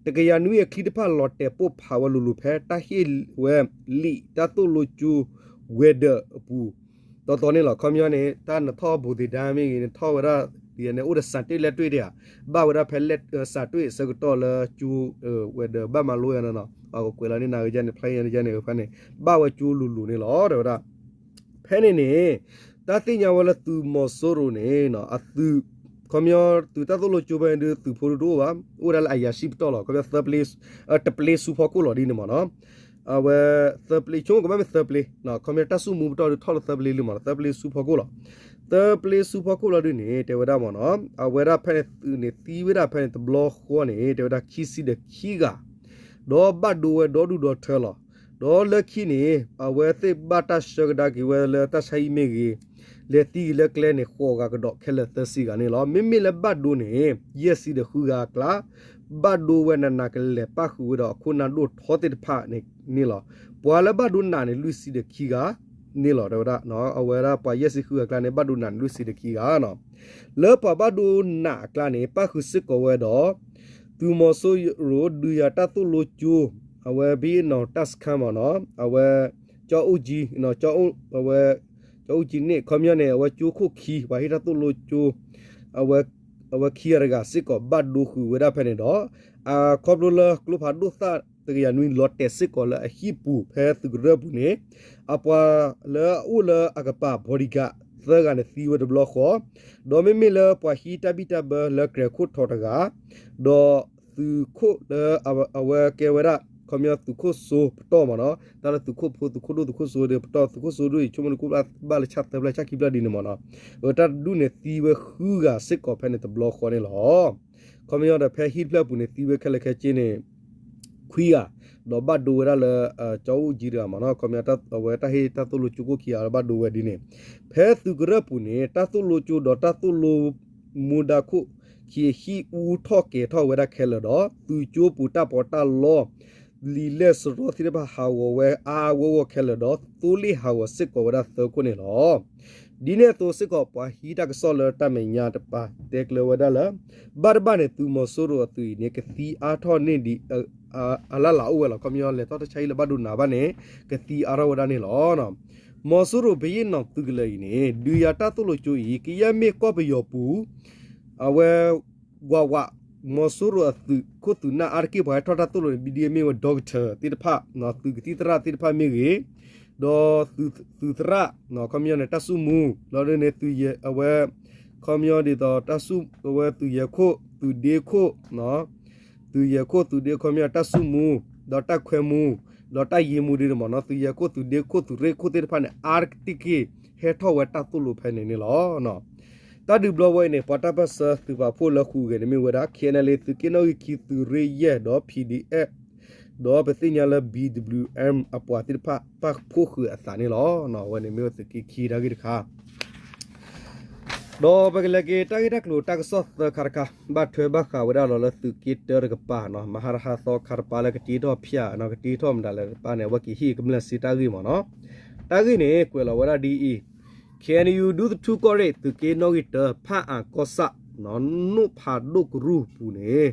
တကယၤနွံအချံတဖၣ်လီၤတဲာ်ပိၢ်ဖးဝဲလိၤလိၤဖဲ တၢ်ဟ့ၣ်ဝဲလံာ်တၢ်သိၣ်လိကၠိ ဝဲၤဒၢးအပူၤ တီတီန့ၣ်လီၤ. ခီပညီန့ၣ် တၢ်နထီၣ်ဘူးသ့ၣ်ဒါမ့ၢ်ဂ့ၤ နထီၣ်ဝဲဒၣ် ဒ်န့ၣ် အိၣ်ဒီးစးတွ့လဲၣ်တွ့ၣ်တဧါ, ဘၣ်ဝဲဒၣ်ဖဲ စးတွ့အဆၢကတီၢ်လၢကၠိ ဝဲၤဒၢးဘၣ်မၤလိယါနီၤနီၤ ပှၤကကွဲးလီၤန့ၢ်နၤကယါန့ၣ် ဖျါယါန့ၣ် ဖဲန့ၣ် ဘၣ်ဝဲကၠိလိၤလိၤန့ၣ်လီၤ တဲဝဲဒၣ်. ဖဲန့ၣ်န့ၣ် တၢ်သ့ၣ်ညါဝဲလၢသုးမီၤစိရိၤန့ၣ် အသုး ခီပညီသုးတၢ်သိၣ်လိကၠိဖဲန့ၣ်ဒုး သုးဖိဒုးတအိၣ်ဘၣ်, အိၣ်ဝဲဒၣ်လၢအရာရှိပတီၢ်လီၤ. ခီပညီ တပျ့ဆူဖီခိၣ်လီၤဒ်န့ၣ်မ့ၢ်နီၤ. အဝဲ သၢပျ့ ဆိကမိၣ်ကဘၣ်မ့ၢ်သၢပျ့, ခီပညီတၢ်ဆူၣ်မူပတီၢ်ဒုးထီၣ်လၢသၢပျ့လံမ့ၢ်နီၤ, သၢပျ့ဆူဖီခိၣ်လီၤ. သၢပျ့ဆူဖီခိၣ်လီၤဒုးန့ၣ် တဲဝဲဒၣ်မ့ၢ်နီၤ, အဝဲဒၣ်ဖဲန့ၣ်သုးန့ၣ် သံဝဲဒၣ်ဖဲန့ၣ်တဘျီဃီန့ၣ် တဲဝဲဒၣ်ခံဆံဒီးခံဂၤ ဒီးဘၣ်ဒိဝဲဒီဒူၣ်ဒီထၢလီၤ. ဒီးလၢခံန့ၣ် အဝဲသ့ၣ်ဘၣ်တၢ်ဆှၢကဒါက့ၤဝဲလၢတၢ်ဆါဟံၣ်မ့ၢ်ဂ့ၤ, လဲၤသံဂ့ၤလၢကျဲန့ၣ် ဃိးဂၤကဒီးခဲလၢာ်သၢဆံဂၤန့ၣ်လီၤ. မ့မ့ၢ်လၢဘၣ်ဒိန့ၣ် ယဲၢ်ဆံဒီးဃုဂၤအကျါ ဘၣ်ဒိဝဲနးနးကလဲာ်ပၣ်ဃုာ်ဝဲဒီးအခိၣ်နၢ်ဒိၣ်ထီသ့ၣ်တဖၣ်န့ၣ်လီၤ. ပှၤလၢဘၣ်ဒိနးန့ၣ် လွံၢ်ဆံဒီးခံဂၤန့ၣ်လီၤ. တဲဝဲဒၣ် အဝဲဒၣ်ပှၤယဲၢ်ဆံဃုဂၤအကျါန့ၣ် ဘၣ်ဒိနးန့ၣ် လွံၢ်ဆံဒီးခံဂၤနီၤ. လၢပှၤဘၣ်ဒိနးအကျါန့ၣ် ပၣ်ဃုာ်စ့ၢ်ကီးဝဲဒီး သုးမီၤစိရိၤဒုးယၤတၢ်သိၣ်လိကၠိ, အဝဲဘံအနီၣ်တၢ်စခါမ့ၢ်နီၤ, အဝဲ ကၠီအူကၠံ, အဝဲ ကၠီအူကၠံန့ၣ် ခီပညီန့ၣ် အဝဲကၠိခိၣ်ခံ ပှၤဟ့ၣ်တၢ်သိၣ်လိကၠိ အဝဲခံဂၤတဂၤစ့ၢ်ကီးဘၣ်ဒိဃုာ်ဝဲဒၣ်ဖဲန့ၣ်ဒီး အခီဖျိလၢကျိဖးဒိၣ်သၣ်တကယၤနွံ လီၤတဲာ်စ့ၢ်ကီးလၢအဟံၣ်ပူၤဖဲသုးကရၢၢ်ပူၤန့ၣ် အပှၤလၢအအိၣ်လၢအကပၤ bodyguard သၢဂၤန့ၣ်သံဝဲတဘျီဃီ, ဒီးမ့မ့ၢ်လၢပှၤဟံးတၢ်ဘံၣ်တၢ်ဘၢလၢကြဲၤခိၣ်ထီးတဂၤ, ဒီးသုးခိၣ်လၢအဝဲကဲဝဲဒၣ် ခီပညီသုးခိၣ်စိပတီၢ်မ့ၢ်နီၤ, တၢ်လၢသုးခိၣ်ဖိ သုးခိၣ်ဒိၣ် သုးခိၣ်စိဒီးပတီၢ် သုးခိၣ်စိဒိၣ်အံၤ ဆိကမိၣ်န့ၣ်ကအိၣ်ဘၣ်လၢဆၣ်သၢဖျၢၣ်ဆၣ်ခံဖျၢၣ်ဒ်န့ၣ်မ့ၢ်နီၤ, အတၢ်ဒုးန့ၣ်သံဝဲဃုဂၤစ့ၢ်ကီးဖဲန့ၣ်တဘျီဃီန့ၣ်လီၤ. ခီပညီဒီးဖဲဟံၣ်တဖျၢၣ်အပူၤန့ၣ် သံဝဲခဲလၢာ်ခဲဆ့န့ၣ် ခွံဂၤ, ဒီးဘၣ်ဒိဝဲဒၣ်လၢ ကၠီအူကၠံတဂၤမ့ၢ်နီၤ, ခီပညီအဝဲတၢ်ဟ့ၣ်တၢ်သိၣ်လိကၠိခိၣ်ခံဂၤဒီးဘၣ်ဒိဝဲဒ်န့ၣ်, ဖဲသုးကရၢၢ်ပူၤန့ၣ် တၢ်သိၣ်လိကၠိဒီးတၢ်သိၣ်လိမူဒါခိၣ်ခံ ဟံၣ်အူထီၣ်ကဲၤထီၣ်ဝဲဒၣ်ခဲလၢာ်ဒီး သုးကၠိပူၤတၢ်ပီးတၢ်လီ လံာ်လဲၢ်စရီသ့ၣ်တဖၣ်ဟးဂီၤဝဲအါအါဂီၢ်ဂီၢ်ခဲလၢာ်ဒီး သိလ့ၣ်ဟးဂီၤစ့ၢ်ကီးဝဲဒၣ်သၢခိၣ်န့ၣ်လီၤ. ဒ်န့ၣ်အသိးစ့ၢ်ကီး ပှၤဟံးတၢ်ကစီၣ်လၢတၢ်မဲာ်ညါတပၤတဲကျၢၤဝဲဒၣ်လၢ ဘၣ်တဘၣ်န့ၣ် သုးမီၤစိရိၤအသုးအံၤန့ၣ် ကသံအါထီၣ်န့ၢ်ဒံး အလၢ်လၢ်အိၣ်ဝဲလီၤ. ခီပညီလဲၤထီၣ်တၢ်ဆါဟံၣ်လၢဘၣ်ဒိနးဘၣ်န့ၣ် ကသံအါထီၣ်ဝဲဒၣ်န့ၣ်လီၤ. မီၤစိရိၤဘယ့ၣ်နီၣ်သုးကလၢၤအံၤန့ၣ် ဒုးယၤတၢ်သိၣ်လိကၠိအံၤ ကယဲၢ်မ့ၢ်ကီၢ်ပယီၤပူၤ အဝဲ ဝးဝး မီၤစိရိၤအသုးခိၣ်သုးနၢ်အါတက့ၢ် ပှၤဟဲထီၣ်တၢ်သိၣ်လိန့ၣ် ဘံဒ်အမ့ၢ်ဝဲ doctor သ့ၣ်တဖၣ် သုးကသံၣ်သရၣ်သ့ၣ်တဖၣ်မ့ၢ်ဂ့ၤ, ဒီးသုးသရၣ် ခီပညီန့ၣ် တၢ်စုမူ လီၤဒ်န့ၣ် အဝဲ ခီပညီဒ်သိး တၢ်စု အဝဲသုးယဲၢ်ခိၣ် သုးဒ့ခိၣ် သုးယဲၢ်ခိၣ် သုးဒ့ခိၣ် ခီပညီတၢ်စုမူ ဒီးတၢ်ခွဲမူ ဒီးတၢ်ယံာ်မူဒ်န့ၣ်မ့ၢ်နီၤ သုးယဲၢ်ခိၣ် သုးဒ့ခိၣ် သုးရ့ၣ်ခိၣ်သ့ၣ်တဖၣ်န့ၣ် အါတက့ၢ်ဟဲထီၣ်ဝဲတၢ်သိၣ်လိဖဲန့ၣ်န့ၣ်လီၤ. တၢ်ဒုးဘျီဝဲအံၤန့ၣ် ပှၤတၢ်ပၢၢ်ဆၢသုးပာ်ဖှိၣ်လၢဃုာ်ဂဲၤန့ၣ်မ့ၢ်ဝဲဒၣ် ခ့ၣ်အဲၣ်ယူၣ် သုးက့နီၣ်ဂံၢ်ခံ သုးရ့ၣ်ယဲၢ် ဒီး ပီၣ်ဒီးအဲၣ်ဖ် ဒီးပသ့ၣ်ညါလၢ ဘံၣ်ဒဘလံးအၣ် အပှၤသ့ၣ်တဖၣ် ပာ်ဖှိၣ်ဃုာ်အသးန့ၣ်လီၤ. အဝဲန့ၣ်မ့ၢ်ဝဲသုးက့ခံတၢ်ဂ့ၢ်တခါ ဒီးပကလဲၤက့ၤတၢ်ဂ့ၢ်တၢ်ကျိၤတၢ်ကစီၣ်သၢခါတခါ ဘၣ်ထွဲဘၣ်ဃးဝဲဒၣ်လီၤလၢသုးက့တၢတကပၤနီၤ မဟါတဟါသီခါတပၤလၢကတ့ထီၣ်ဖၠၣ်နီၤ ကတ့ထီၣ်မတၤလဲၣ်တပၤန့ၣ် အဝဲက့ၤဟ့ၣ်ကမျၢၢ်စ့တၢ်ဂ့ၢ်မ့ၢ်နီၤ. တၢ်ဂ့ၢ်န့ၣ် ကွဲးလီၤဝဲဒၣ်ဒ်အံၤ, ခ့ၣ်အဲၣ်ယူၣ် ဒူသထူကီၢ်ရ့ၣ် သုးက့နီၣ်ဂံၢ်တၢ ဖၣ်အၣ်ကီၢ်ဆၣ် နိၣ်ဖးဒိၣ်ကရူၢ်ပူၤန့ၣ်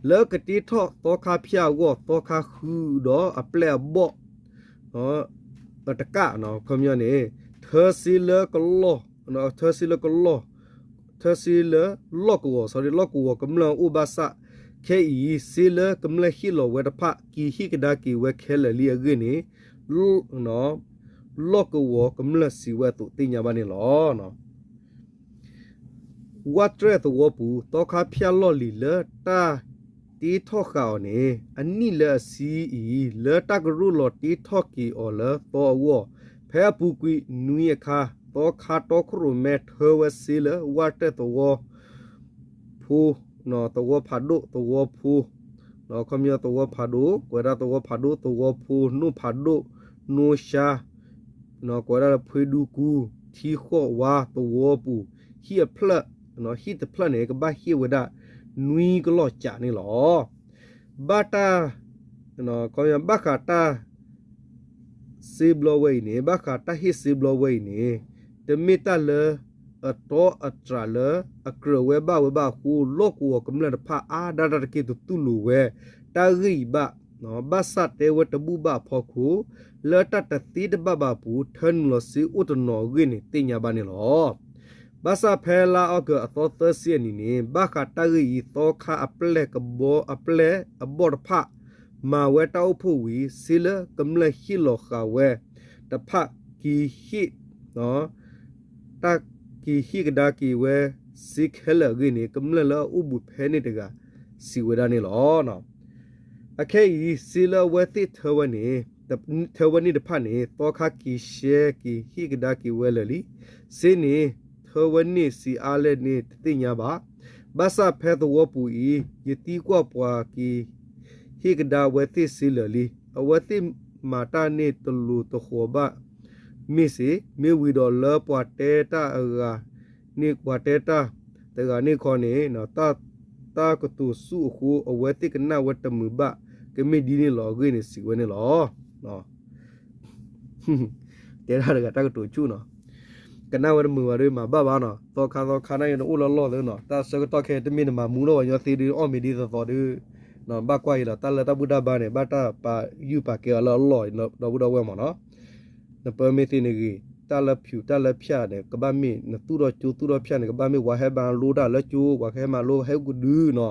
လၢကတ့ထီၣ်သီခါဖၠၣ်အဂီၢ် သီခါဃုဒီးအပျဲၢ်အဘီၣ် တကၣ် ခီပညီန့ၣ် ထၢစ့လၢကလီၢ်, ထၢစ့လၢကလီၢ်, ထၢစ့လၢလီၢ်ကဝီၤ လီၢ်ကဝီၤကမျၢၢ်အိၣ်ဘၣ်ဆၣ် ခဲအံၤ စ့လၢကမျၢၢ်ဟ့ၣ်လီၤဝဲတဖၣ် က့ၤဟ့ၣ်ကဒါက့ၤဝဲခဲလၢာ်လံအဂ့ၢ်န့ၣ် လီၢ်ကဝီၤကမျၢၢ်စံးဝဲအသိးသ့ၣ်ညါဘၣ်န့ၣ်လီၤ. ဝၣ်တြဲၣ်သဝီပူၤ သီခါဖၠၣ်လီၢ်လံၤလၢတၢ်တ့ထီၣ်ဃာ်အီၤန့ၣ် အနံၣ်လၢအဆံအံၤ လၢတၢ်ကရူၢ်လီၤတ့ထီၣ်က့ၤအီၤလၢသီအဂီၢ် ဖဲအပူၤကွံာ်နွံအခါ သီခါတီခိၣ်ရိၣ်မဲထၢဝဲစ့လၢဝၣ်တြဲၣ်သဝီဖိ သဝီဖးဒိၣ် သဝီဖိ ခီပညီသဝီဖးဒိၣ် ကွဲးဒၣ်သဝီဖးဒိၣ် သဝီဖိ နိၣ်ဖးဒိၣ် နိၣ်ဆါ ကွဲးဒၣ်လၢဖှ့ဒူကူ ထံဃီၣ်ဝါသဝီပူၤ ဟံၣ်အဖျၢၣ် ဟံၣ်တဖျၢၣ်န့ၣ် ကဘၣ်ဟ့ၣ်ဝဲဒၣ် နွံကလီၢ်ကၠးန့ၣ်လီၤ. ဘၣ်တၢ် ဘၣ်ဃးတၢ် စ့ဘျီဝဲအံၤန့ၣ် ဘၣ်ဃးတၢ်ဟ့ၣ်စ့ဘျီဝဲအံၤန့ၣ် တမ့ၢ်တၢ်လၢအတီအတြၢ်လၢအကြၢးဝဲဘၣ်ဝဲဘၣ်အဃိ လီၢ်ကဝီၤကမျၢၢ်တဖၣ်အါဒၣ်တၢ်တက့ၢ်တတူၢ်လိာ်ဝဲ တၢ်ဂ့ၢ်အံၤဘၣ် ဘၣ်ဆၣ်တဲဝဲတဘူၣ်ဘၣ်အဖီခိၣ် လၢတၢ်တသ့တဘၣ်ဘၣ်အပူၤ ထၢနုာ်လီၤစ့အိၣ်တနီၤအဂ့ၢ်န့ၣ် သ့ၣ်ညါဘၣ်န့ၣ်လီၤ. ဘၣ်ဆၣ်ဖဲလါအီကူးအသီသၢဆံအနံၤန့ၣ် ဘၣ်ဃးတၢ်ဂ့ၢ်အံၤ သီခါအပျဲၢ်ကဘီ အပျဲၢ်အဘီၣ်တဖၣ် မၤဝဲတၢ်အိၣ်ဖှိၣ်ဝံၤ စ့လၢကမျၢၢ်ဟ့ၣ်လီၤဃာ်ဝဲတဖၣ် က့ၤဟ့ၣ် တၢ်က့ၤဟ့ၣ်ကဒါက့ၤဝဲ စ့ခဲလၢာ်အဂ့ၢ်န့ၣ် ကမျၢၢ်လၢအအိၣ်ဘူးဖဲန့ၣ်တဂၤ စံးဝဲဒၣ်န့ၣ်လီၤ. အခဲအံၤ စ့လၢအဝဲသ့ၣ်ထၢဝဲန့ၣ် ထၢဝဲန့ၣ်တဖၣ်န့ၣ် သီခါက့ၤရှဲက့ၤဟ့ၣ်ကဒါက့ၤဝဲလၢာ်လံ. စ့န့ၣ် ထၢဝဲန့ၣ်ဆံးအါလဲၣ်န့ၣ် တသ့ၣ်ညါဘၣ်. ဘၣ်ဆၣ်ဖဲသဝီပူၤအံၤ ယသံကွၢ်ပှၤက့ၤ ဟ့ၣ်ကဒါအဝဲသ့ၣ်စ့လၢာ်လံ. အဝဲသ့ၣ်မၤတၢ်န့ၣ်တလိၤတဃီၤဘၣ် မ့ၢ်စ့ၢ် မ့ၢ်ဝံၤဒီးလၢပှၤတဲတၢ်အဂၤန့ၣ် ပှၤတဲတၢ်တဂၤန့ၣ်ခီန့ၣ် တၢ်ကတိၤဆူၣ်အဃိ အဝဲသ့ၣ်ကနၣ်ဝဲတမုာ်ဘၣ် ကမ့ၢ်ဒ်န့ၣ်လီၤအဂ့ၢ်န့ၣ် စံးဝဲန့ၣ်လီၤ. တဲဒၣ်တဂၤတၢ်ကတိၤဆူၣ်နီၤ ကနၣ်ဝဲတမုာ်ဘၣ်ဒီး မၤဘၣ်ဘၣ်နီၤ သီခါသီခါန့ၣ် နအိၣ်လၢလီၢ်သ့နီၤ တၢ်ဆၢကတီၢ်ခဲ တမ့ၢ်နမၤမူထီၣ်ပှၤကညီသ့ဒီး အီၣ်မ့ၤဒ်သိးသိးဒီး ဘၣ်ကွၢ်အံၤလီၤ တၢ်လၢတၢ်ဘူၣ်တၢ်ဘါန့ၣ် ဘၣ်တၢ်ပာ်ယုၢ်ပာ်ကဲအီၤလၢအလီၢ် ဒီပုၢ်ဒီဝဲၢ်မ့ၢ်နီၤ နပၢမ့ၢ်သ့န့ၣ်ဂ့ၤ တၢ်လၢဖၠူးတၢ်လၢဖၠၣ်န့ၣ် ကဘၣ်မ့ၢ်နသူၣ်ထီၣ်ကၠိသူၣ်ထီၣ်ဖၠၣ်န့ၣ် ကဘၣ်မ့ၢ်ပှၤဟဲမၤလိတၢ်လၢကၠိ ပှၤကဟဲမၤလိဟဲကဒုနီၤ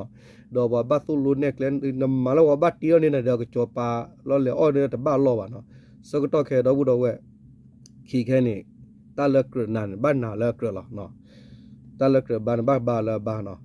ဒီးပှၤဘၣ်သိၣ်လိနဲၣ်ကျဲ နမၤလၢပှၤဘၣ်တ့အီၤန့ၣ်ဒီး ကစီၤပၤလီၢ်လဲၤအီၣ်န့ၣ်တဘၣ်လီၢ်ဘၣ်နီၤ ဆၢကတီၢ်ခဲ ဒီပုၢ်ဒီဝဲၢ် ခံခဲန့ၣ် တၢ်လၢကြၢးနၤန့ၣ် ဘၣ်နၤလၢအကြၢးလီၤ တၢ်လၢကြၢးဘါန့ၣ် ဘၣ်ဘါလၢအဘါနီၤ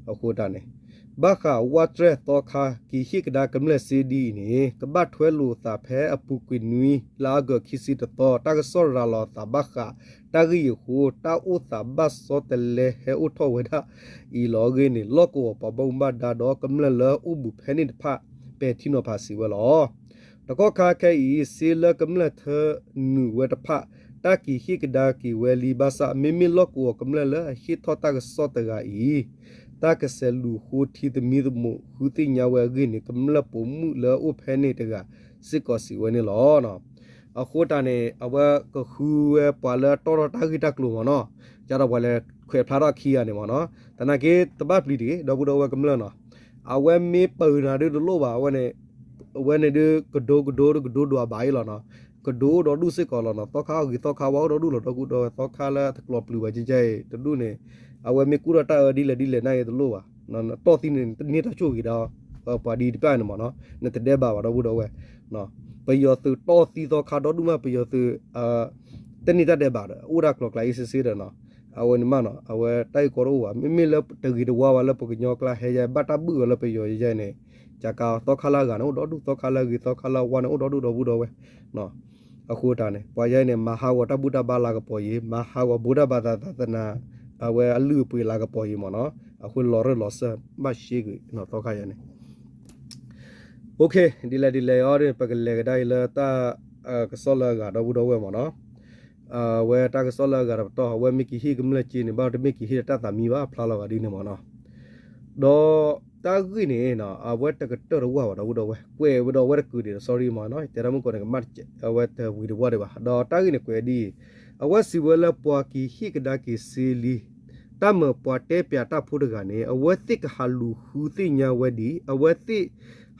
အဃိတၢ်န့ၣ် ဘၣ်ဃးဝၣ်တြဲၣ်သီခါ က့ၤဟ့ၣ်ကဒါကမျၢၢ်စ့ဒ်အံၤန့ၣ် ကဘၣ်ထွဲလိာ်သးဖဲအပူၤကွံာ်နွံ လါအီကူးခံဆံတသီ တၢ်ကစီၣ်ရၤလီၤအသးဘၣ်ဃး တၢ်ဂ့ၢ်အံၤအဃိ တၢ်အိၣ်သးဘၣ်စီတလဲဟဲအိၣ်ထီၣ်ဝဲဒၣ်အံၤလီၤအဂ့ၢ်န့ၣ် လီၢ်ကဝီၤပှၤဘၣ်မူဘၣ်ဒါဒီးကမျၢၢ်လၢအအိၣ်ဘူးဖဲန့ၣ်တဖၣ် ပဲာ်ထံနီၤဖးစံးဝဲလီၤ. တကီၢ်ခါခဲအံၤ စ့လၢကမျၢၢ်ထၢနုာ်ဝဲတဖၣ် တၢ်က့ၤဟ့ၣ်ကဒါက့ၤဝဲလံဘၣ်ဆၣ် မ့မ့ၢ်လီၢ်ကဝီၤကမျၢၢ်လၢအဟ့ၣ်ထီၣ်တၢ်ကစီၣ်တဂၤအံၤ တၢ်ကဆဲးလူၤဃိထံသမံသမိးဃုသ့ၣ်ညါဝဲအဂ့ၢ်န့ၣ် ကမျၢၢ်ပိာ်မုၣ်လၢအအိၣ်ဖဲန့ၣ်တဂၤစ့ၢ်ကီးစံးဝဲန့ၣ်လီၤ. အဃိတၢ်န့ၣ် အဝဲကဃုဝဲပှၤလၢတီၢ်ထီၣ်တၢ်ဂ့ၢ်တၢ်ကျိၤမ့ၢ်နီၤ ကဒီးပှၤလဲၤခွဲးဖျါထီၣ်ခံဂၤန့ၣ်မ့ၢ်နီၤ သနာ်က့တဘၣ်ပျံၤတဂ့ၤ ဒီပုၢ်ဒီဝဲၢ်ကမျၢၢ်နီၤ အဝဲမ့ၢ်ပၢၤနၤဒုတလိၣ်ဘၣ် အဝဲန့ၣ် အဝဲန့ၣ်ဒုးကဒိကဒိကဒိဒိးဘၣ်အံၤလီၤနီၤ ကဒိအိၣ်ဒီးဒူၣ်စ့ၢ်ကီးလီၤနီၤ သီခါအီၣ်ဂ့ၤသီခါဝါအိၣ်ဒီးဒူၣ်လီၤ ဒီပုၢ်ဒီဝဲၢ်သီခါလၢတကျိၤပျုၤဘၣ်ကဲကဲအံၤ တဒူၣ်န့ၣ် အဝဲမ့ၢ်ကူၣ်ထီၣ်တၢ်အၢဒ်လဲၣ်ဒ်လဲၣ်န့ၣ်တလိၣ်ဘၣ် တီၢ်သံန့ၣ် တန့ၢ်တၢ်ဆိၣ်ဂ့ၤဒီး ပှၤဒ်တဖၣ်န့ၣ်မ့ၢ်နီၤ နတဒဲးဘးဘၣ်ဒီပုၢ်ဒီဝဲၢ် ပယီၤသုးတီၢ်သံသီခါဒီဒူၣ်မး ပယီၤသုး တန့ၢ်တၢ်ဒဲးဘးဒီး အိၣ်ဒၣ်ကျိၤကျဲအံၤစ့စ့ဒီးနီၤ အဝဲန့ၣ်မးနီၤ အဝဲတၢ်ဂ့ၢ်ကီတအိၣ်ဘၣ် မ့မ့ၢ်လၢတဂ့ၤတဝါဘၣ်လၢပကညီကျါဟဲယါ ဘၣ်တၢ်ဘုၣ်အီၤလၢပယီၤယါန့ၣ် ကးသီခါလၢအဂၤန့ၣ်အိၣ်ဒီဒူၣ်, သီခါလၢအဂ့ၤ သီခါလၢအဝါန့ၣ်အိၣ်ဒီဒူၣ် ဒီပုၢ်ဒီဝဲၢ်. အဃိတၢ်န့ၣ် ပှၤယဲန့ၣ် မၤဟးဂီၤတၢ်ဘူၣ်တၢ်ဘါလၤကပီၤအံၤ, မၤဟးဂီၤ ဗုဒ္ဓဘာသာ သၢသနာ အဝဲအလုၢ်အပှ့ၤလၤကပီၤအံၤမ့ၢ်နီၤ. အဃိလီၤရၢၢ်လီၤစၢၤ ဘၣ်ရှဲကွံာ်သီခါယဲန့ၣ် ဒ်လဲၣ်ဒ်လဲၣ်အံၤဒီး ပကလဲၤကဒါအံၤလၢတၢ် ကစီၣ်လၢအဂၤ ဒီပုၢ်ဒီဝဲၢ်မ့ၢ်နီၤ. အဝဲတၢ်ကစီၣ်လၢအဂၤတပတီၢ် အဝဲမ့ၢ်က့ၤဟ့ၣ်ကမျၢၢ်စ့န့ၣ် ဘၣ်တမ့ၢ်က့ၤဟ့ၣ်ဒီးတၢ်သးမံဘၣ် ဖျါလီၤဂာ်ဒ်န့ၣ်မ့ၢ်နီၤ. ဒီးတၢ်ဂ့ၢ်န့ၣ် အဝဲတကတၢၢ်တဝၢ်ဘၣ် ဒီပုၢ်ဒီဝဲၢ်, ကွဲးဝဲဒီးအဝဲတကုာ်ဒံး sorry မ့ၢ်နီၤ, တဲတၢ်မုၢ်ကီၢ်န့ၣ် ကမၣ်အဝဲတဝံၤတဝၢ်ဒံးဘၣ်. ဒီးတၢ်ဂ့ၢ်န့ၣ်ကွဲးဒ်အံၤ, အဝဲစံးဝဲလၢပှၤက့ၤဟ့ၣ်ကဒါက့ၤစ့လံ တၢ်မၤပှၤတဲပၠးတၢ်ဖိတဂၤန့ၣ် အဝဲသ့ၣ်ကဟးလူၤဃုသ့ၣ်ညါဝဲဒံး, အဝဲသ့ၣ်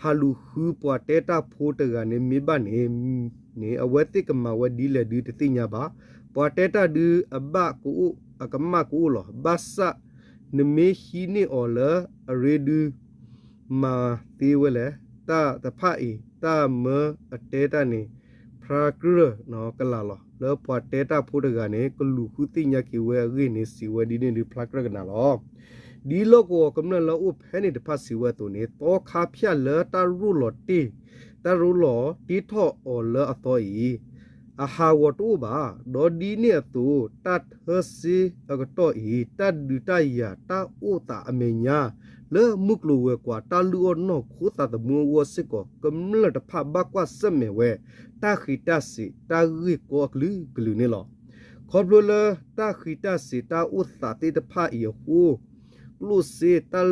ဟးလူၤဃုပှၤတဲတၢ်ဖိတဂၤန့ၣ် မ့ၢ်ဘၣ်န့ၣ်န့ၣ် အဝဲသ့ၣ်ကမၤဝဲဒ်လဲၣ်ဒုးတသ့ၣ်ညါဘၣ်. ပှၤတဲတၢ်ဒုးအဘၣ်ကအိၣ် အကမၣ်ကအိၣ်လီၤ. ဘၣ်ဆၣ် နမ့ၢ်ဟံးန့ၢ်အီၤလၢအရ့ဒုး မၤသ့ဝဲလဲၣ်. တၢ်တဖၣ်အံၤ တၢ်မၢအတဲတၢ်န့ၣ် ဖျါကြၢးကလာ်လီၤ. လၢပှၤတဲတၢ်ဖိတဂၤန့ၣ် ကလူၤဃုသ့ၣ်ညါက့ၤဝဲအဂ့ၢ်န့ၣ် စံးဝဲဒ်န့ၣ်ဒုး ဖျါကြၢးကနၤလီၤ. ဒ်လီၢ်ကဝီၤကမျၢၢ်လၢအအိၣ်ဖဲန့ၣ်တဖၣ်စံးဝဲအသိးန့ၣ် သီခါဖၠၣ်လၢတၢ်ရိၣ်လီၤတ့ၢ် တၢ်ရိၣ်လီၤတ့ထီၣ်အီၤလၢအသီအံၤ အဟးဂီၤတအိၣ်ဘၣ်. ဒီးဒ်န့ၣ်အသိး တၢ်ထၢစ့အကတီၢ်အံၤ တၢ်ဒုးတၢ်ယၤ တၢ်အိၣ်သးအမဲာ်ညါ လၢမုၢ်ကျိၤဝဲၤကွာ် တၢ်လုၢ်အီၣ်နီၢ်ခိသးသမူအဂီၢ်စ့ၢ်ကီး ကမျၢၢ်တဖၣ်ဘၣ်ကွၢ်ဆၢၣ်မဲာ်ဝဲ တၢ်ဃံးတၢ်စ့ၤ တၢ်ဂ့ၢ်ကီအကလုာ်ကလုာ်န့ၣ်လီၤ. ခီဖျိလၢတၢ်ဃံးတၢ်စ့ၤတၢ်အိၣ်သးသ့ၣ်တဖၣ်အံၤအဃိ ကျိၣ်စ့တၢ်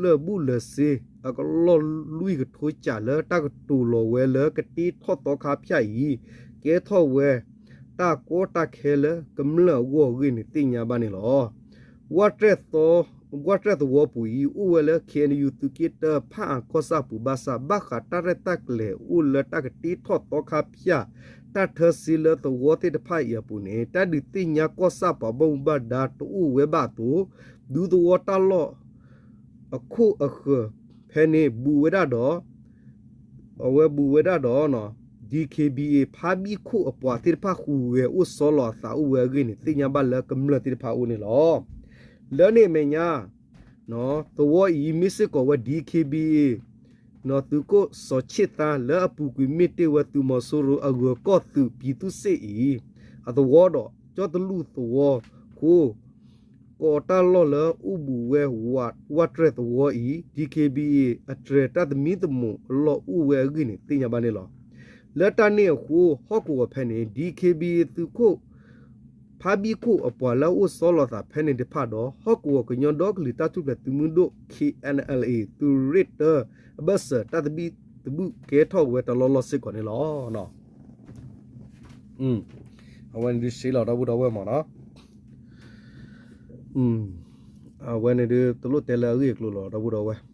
လၢာ်ဘူၣ်လၢာ်စ့ အကလီၢ်လွံၢ်ကထိကးလၢတၢ်ကတိၤလီၤဝဲလၢကတ့ထီၣ်သီခါဖၠၣ်အံၤ ကဲထီၣ်ဝဲ တၢ်ကီတၢ်ခဲလၢကမျၢၢ်အဂီၢ်အဂ့ၢ်န့ၣ် သ့ၣ်ညါဘၣ်န့ၣ်လီၤ. ဝၢ်တရဲၣ်သဝီပူၤအံၤ အိၣ်ဝဲလၢ ခ့ၣ်အဲၣ်ယူၣ် သုးက့တၢ ဖၣ်အၣ်ကီၢ်ဆၣ်ပူၤဘၣ်ဆၣ် ဘၣ်ဃးတၢ်ရဲၣ်တၢ်ကျဲၤအိၣ်လၢတၢ်ကတ့ထီၣ်သီခါဖၠၣ် တၢ်ထၢစ့လၢသဝီသ့ၣ်တဖၣ်အံၤအပူၤန့ၣ် တၢ်ဒုးသ့ၣ်ညါကီၢ်ဆၣ်ပှၤဘၣ်မူဘၣ်ဒါတအိၣ်ဝဲဘၣ်အသိး ဒူသဝီတၢ်လီၢ်အခိၣ်အဃၢၤဖဲန့ၣ် ဘူးဝဲဒၣ်ဒီး အဝဲဘူးဝဲဒၣ်ဒီး DKBA ဖါဘံၣ်ခိၣ်အပှၤသ့ၣ်တဖၣ်ဟူးဂဲၤအိၣ်ဆီလီၤအသးအိၣ်ဝဲအဂ့ၢ်န့ၣ် သ့ၣ်ညါဘၣ်လၢကမျၢၢ်သ့ၣ်တဖၣ်အအိၣ်န့ၣ်လီၤ. လၢန့ၣ်အမဲာ်ညါ သဝီအံၤမ့ၢ်စ့ၢ်ကီးဝဲ DKBA သုးခိၣ်စီၤဆ့ၣ်သါ လၢအပူၤကွံာ်မ့ၢ်တ့ၢ်ဝဲသုးမီၤစိရိၤအဂၢၤကီၢ်သုးပံၤသူၣ်စ့ၣ်အံၤ အသဝီဒီး ကၠီၣ်တလူၢ်သဝီခိၣ် ကိးတၢ်လီၢ်လၢအိၣ်ဘူးဝဲ ဝၢ်တရဲၣ်သဝီအံၤ DKBA အတြဲၤတၢ်သမံသမိးအလီၢ်အိၣ်ဝဲအဂ့ၢ်န့ၣ် သ့ၣ်ညါဘၣ်န့ၣ်လီၤ. လၢတၢ်န့ၣ်အဃိ ဟီၣ်ကဝီၤဖဲန့ၣ် DKBA သုးခိၣ် ဖါဘံၣ်ခိၣ်အပှၤလၢအအိၣ်ဆီလီၤသးဖဲန့ၣ်တဖၣ်ဒီး ဟီၣ်ကဝီၤကညီဒီကလုာ်တၢ်ထူၣ်ဖျဲးသုးမုၢ်ဒိၣ် KNLA သုးရ့ၣ်တၢ အဘၢၣ်စၢၤတၢ်သဘံၣ်သဘုၣ်ကဲထီၣ်ဝဲတလီၢ်လီၢ်စ့ၢ်ကီးန့ၣ်လီၤ. အဝဲန့ၣ်ဒုးစ့လီၤ ဒီပုၢ်ဒီဝဲၢ်မ့ၢ်နီၤ. အဝဲန့ၣ်ဒုး တလိၣ်တဲလၢအဂ့ၢ်အကျိၤလီၤ ဒီပုၢ်ဒီဝဲၢ်.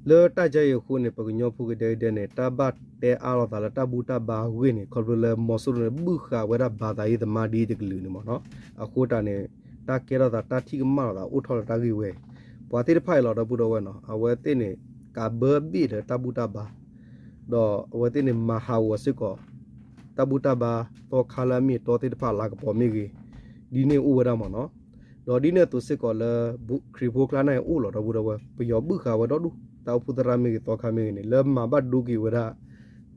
လၢတၢ်ကဲအံၤအဃိန့ၣ် ပကညီဖိကဒဲကဒဲန့ၣ် တၢ်ဘၣ်တဲအါလိာ်သးလၢတၢ်ဘူၣ်တၢ်ဘါအဂ့ၢ်န့ၣ် ခီဖျိလၢမီၤစိရိၤန့ၣ် ဘုၣ်ဃာ်ဝဲဒၣ်ဘါသးအံၤသမါဒ်တကလုာ်န့ၣ်မ့ၢ်နီၤ. အဃိတၢ်န့ၣ် တၢ်ကဲထီၣ်သး တၢ်ထံၣ်ကမၣ်လိာ်သးအိၣ်ထီၣ်လၢတၢ်ဂ့ၢ်ဝဲအံၤ ပှၤသ့ၣ်တဖၣ်အံၤလီၤ ဒီပုၢ်ဒီဝဲၢ်နီၤ. အဝဲသ့ၣ်န့ၣ် ကးဘၢဘ့ၣ်လၢတၢ်ဘူၣ်တၢ်ဘါ ဒီးအဝဲသ့ၣ်န့ၣ် မၤဟးဂီၤစ့ၢ်ကီး တၢ်ဘူၣ်တၢ်ဘါ သီခါလၢအမ့ၢ်အတီသ့ၣ်တဖၣ် လၤကပီၤမ့ၢ်ဂ့ၤ ဒ်န့ၣ်အိၣ်ဝဲဒၣ်မ့ၢ်နီၤ. ဒီးဒ်န့ၣ်အသိးစ့ၢ်ကီးလၢ ခရံာ်ဖိကျါန့ၣ်အိၣ်လီၤ ဒီပုၢ်ဒီဝဲၢ် ပယီၤဘုၣ်ဃာ်ဝဲဒီဒူၣ် တၢ်အိၣ်ဖှိၣ်သရၣ်မ့ၢ်ဂ့ၤ သီခါမ့ၢ်ဂ့ၤန့ၣ် လၢမၤဘၣ်ဒိက့ၤဝဲဒၣ်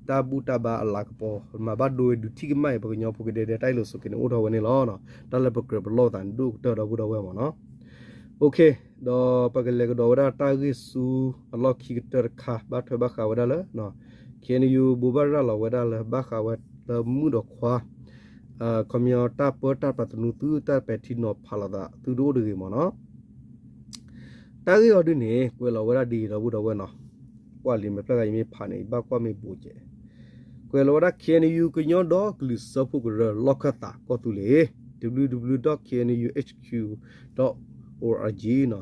တၢ်ဘူၣ်တၢ်ဘါအလၤကပီၤ မၤဘၣ်ဒိဝဲဒုးထံၣ်ကမၣ်အံၤ ပကညီဖိကဒဲဒဲ တၢ်အ့ၣ်လိာ်ဆိးက့န့ၣ် အိၣ်ထီၣ်ဝဲန့ၣ်လီၤ. တၢ်လၢပကြၢးပလီၢ်သးန့ၣ် ဒိၣ်ကတၢၢ် ဒီပုၢ်ဒီဝဲၢ်မ့ၢ်နီၤ. ဒီးပကလဲၤကဒီးဝဲဒၣ်တၢ်ဂ့ၢ်ဆူအလီၢ်ခံကတၢၢ်တခါ ဘၣ်ထွဲဘၣ်ဃးဝဲဒၣ်လၢ KNU ဘိးဘၣ်ရၤလီၤဝဲဒၣ်လၢ ဘၣ်ဃးဝဲလၢမုၣ်ဒီးခွါ ခီပညီတၢ်ပၢတၢ်ပြးသနူသု တၢ်ပဲာ်ထံနီၤဖးလိာ်သး သုတအိၣ်တဂ့ၤမ့ၢ်နီၤ. တၢ်ဂ့ၢ်အီၤဒုန့ၣ် ကွဲးလီၤဝဲဒၣ်ဒ်အံၤ ဒီပုၢ်ဒီဝဲၢ်နီၤ. ကွၢ်လံာ်မဲာ်ဖျၢၣ်ဂၤ ယမ့ၢ်ဖးန့ၣ် ယဘၣ်ကွၢ်မ့ၢ်ဘူးကဲး ကွဲးလီၤဝဲဒၣ် KNU ကညီဒီကလုာ်စၢဖှိၣ်ကရၢ လီၢ်ခၢၣ်သးကီၢ်သူလ့ၤ www dot knuhq dot org နီၤ.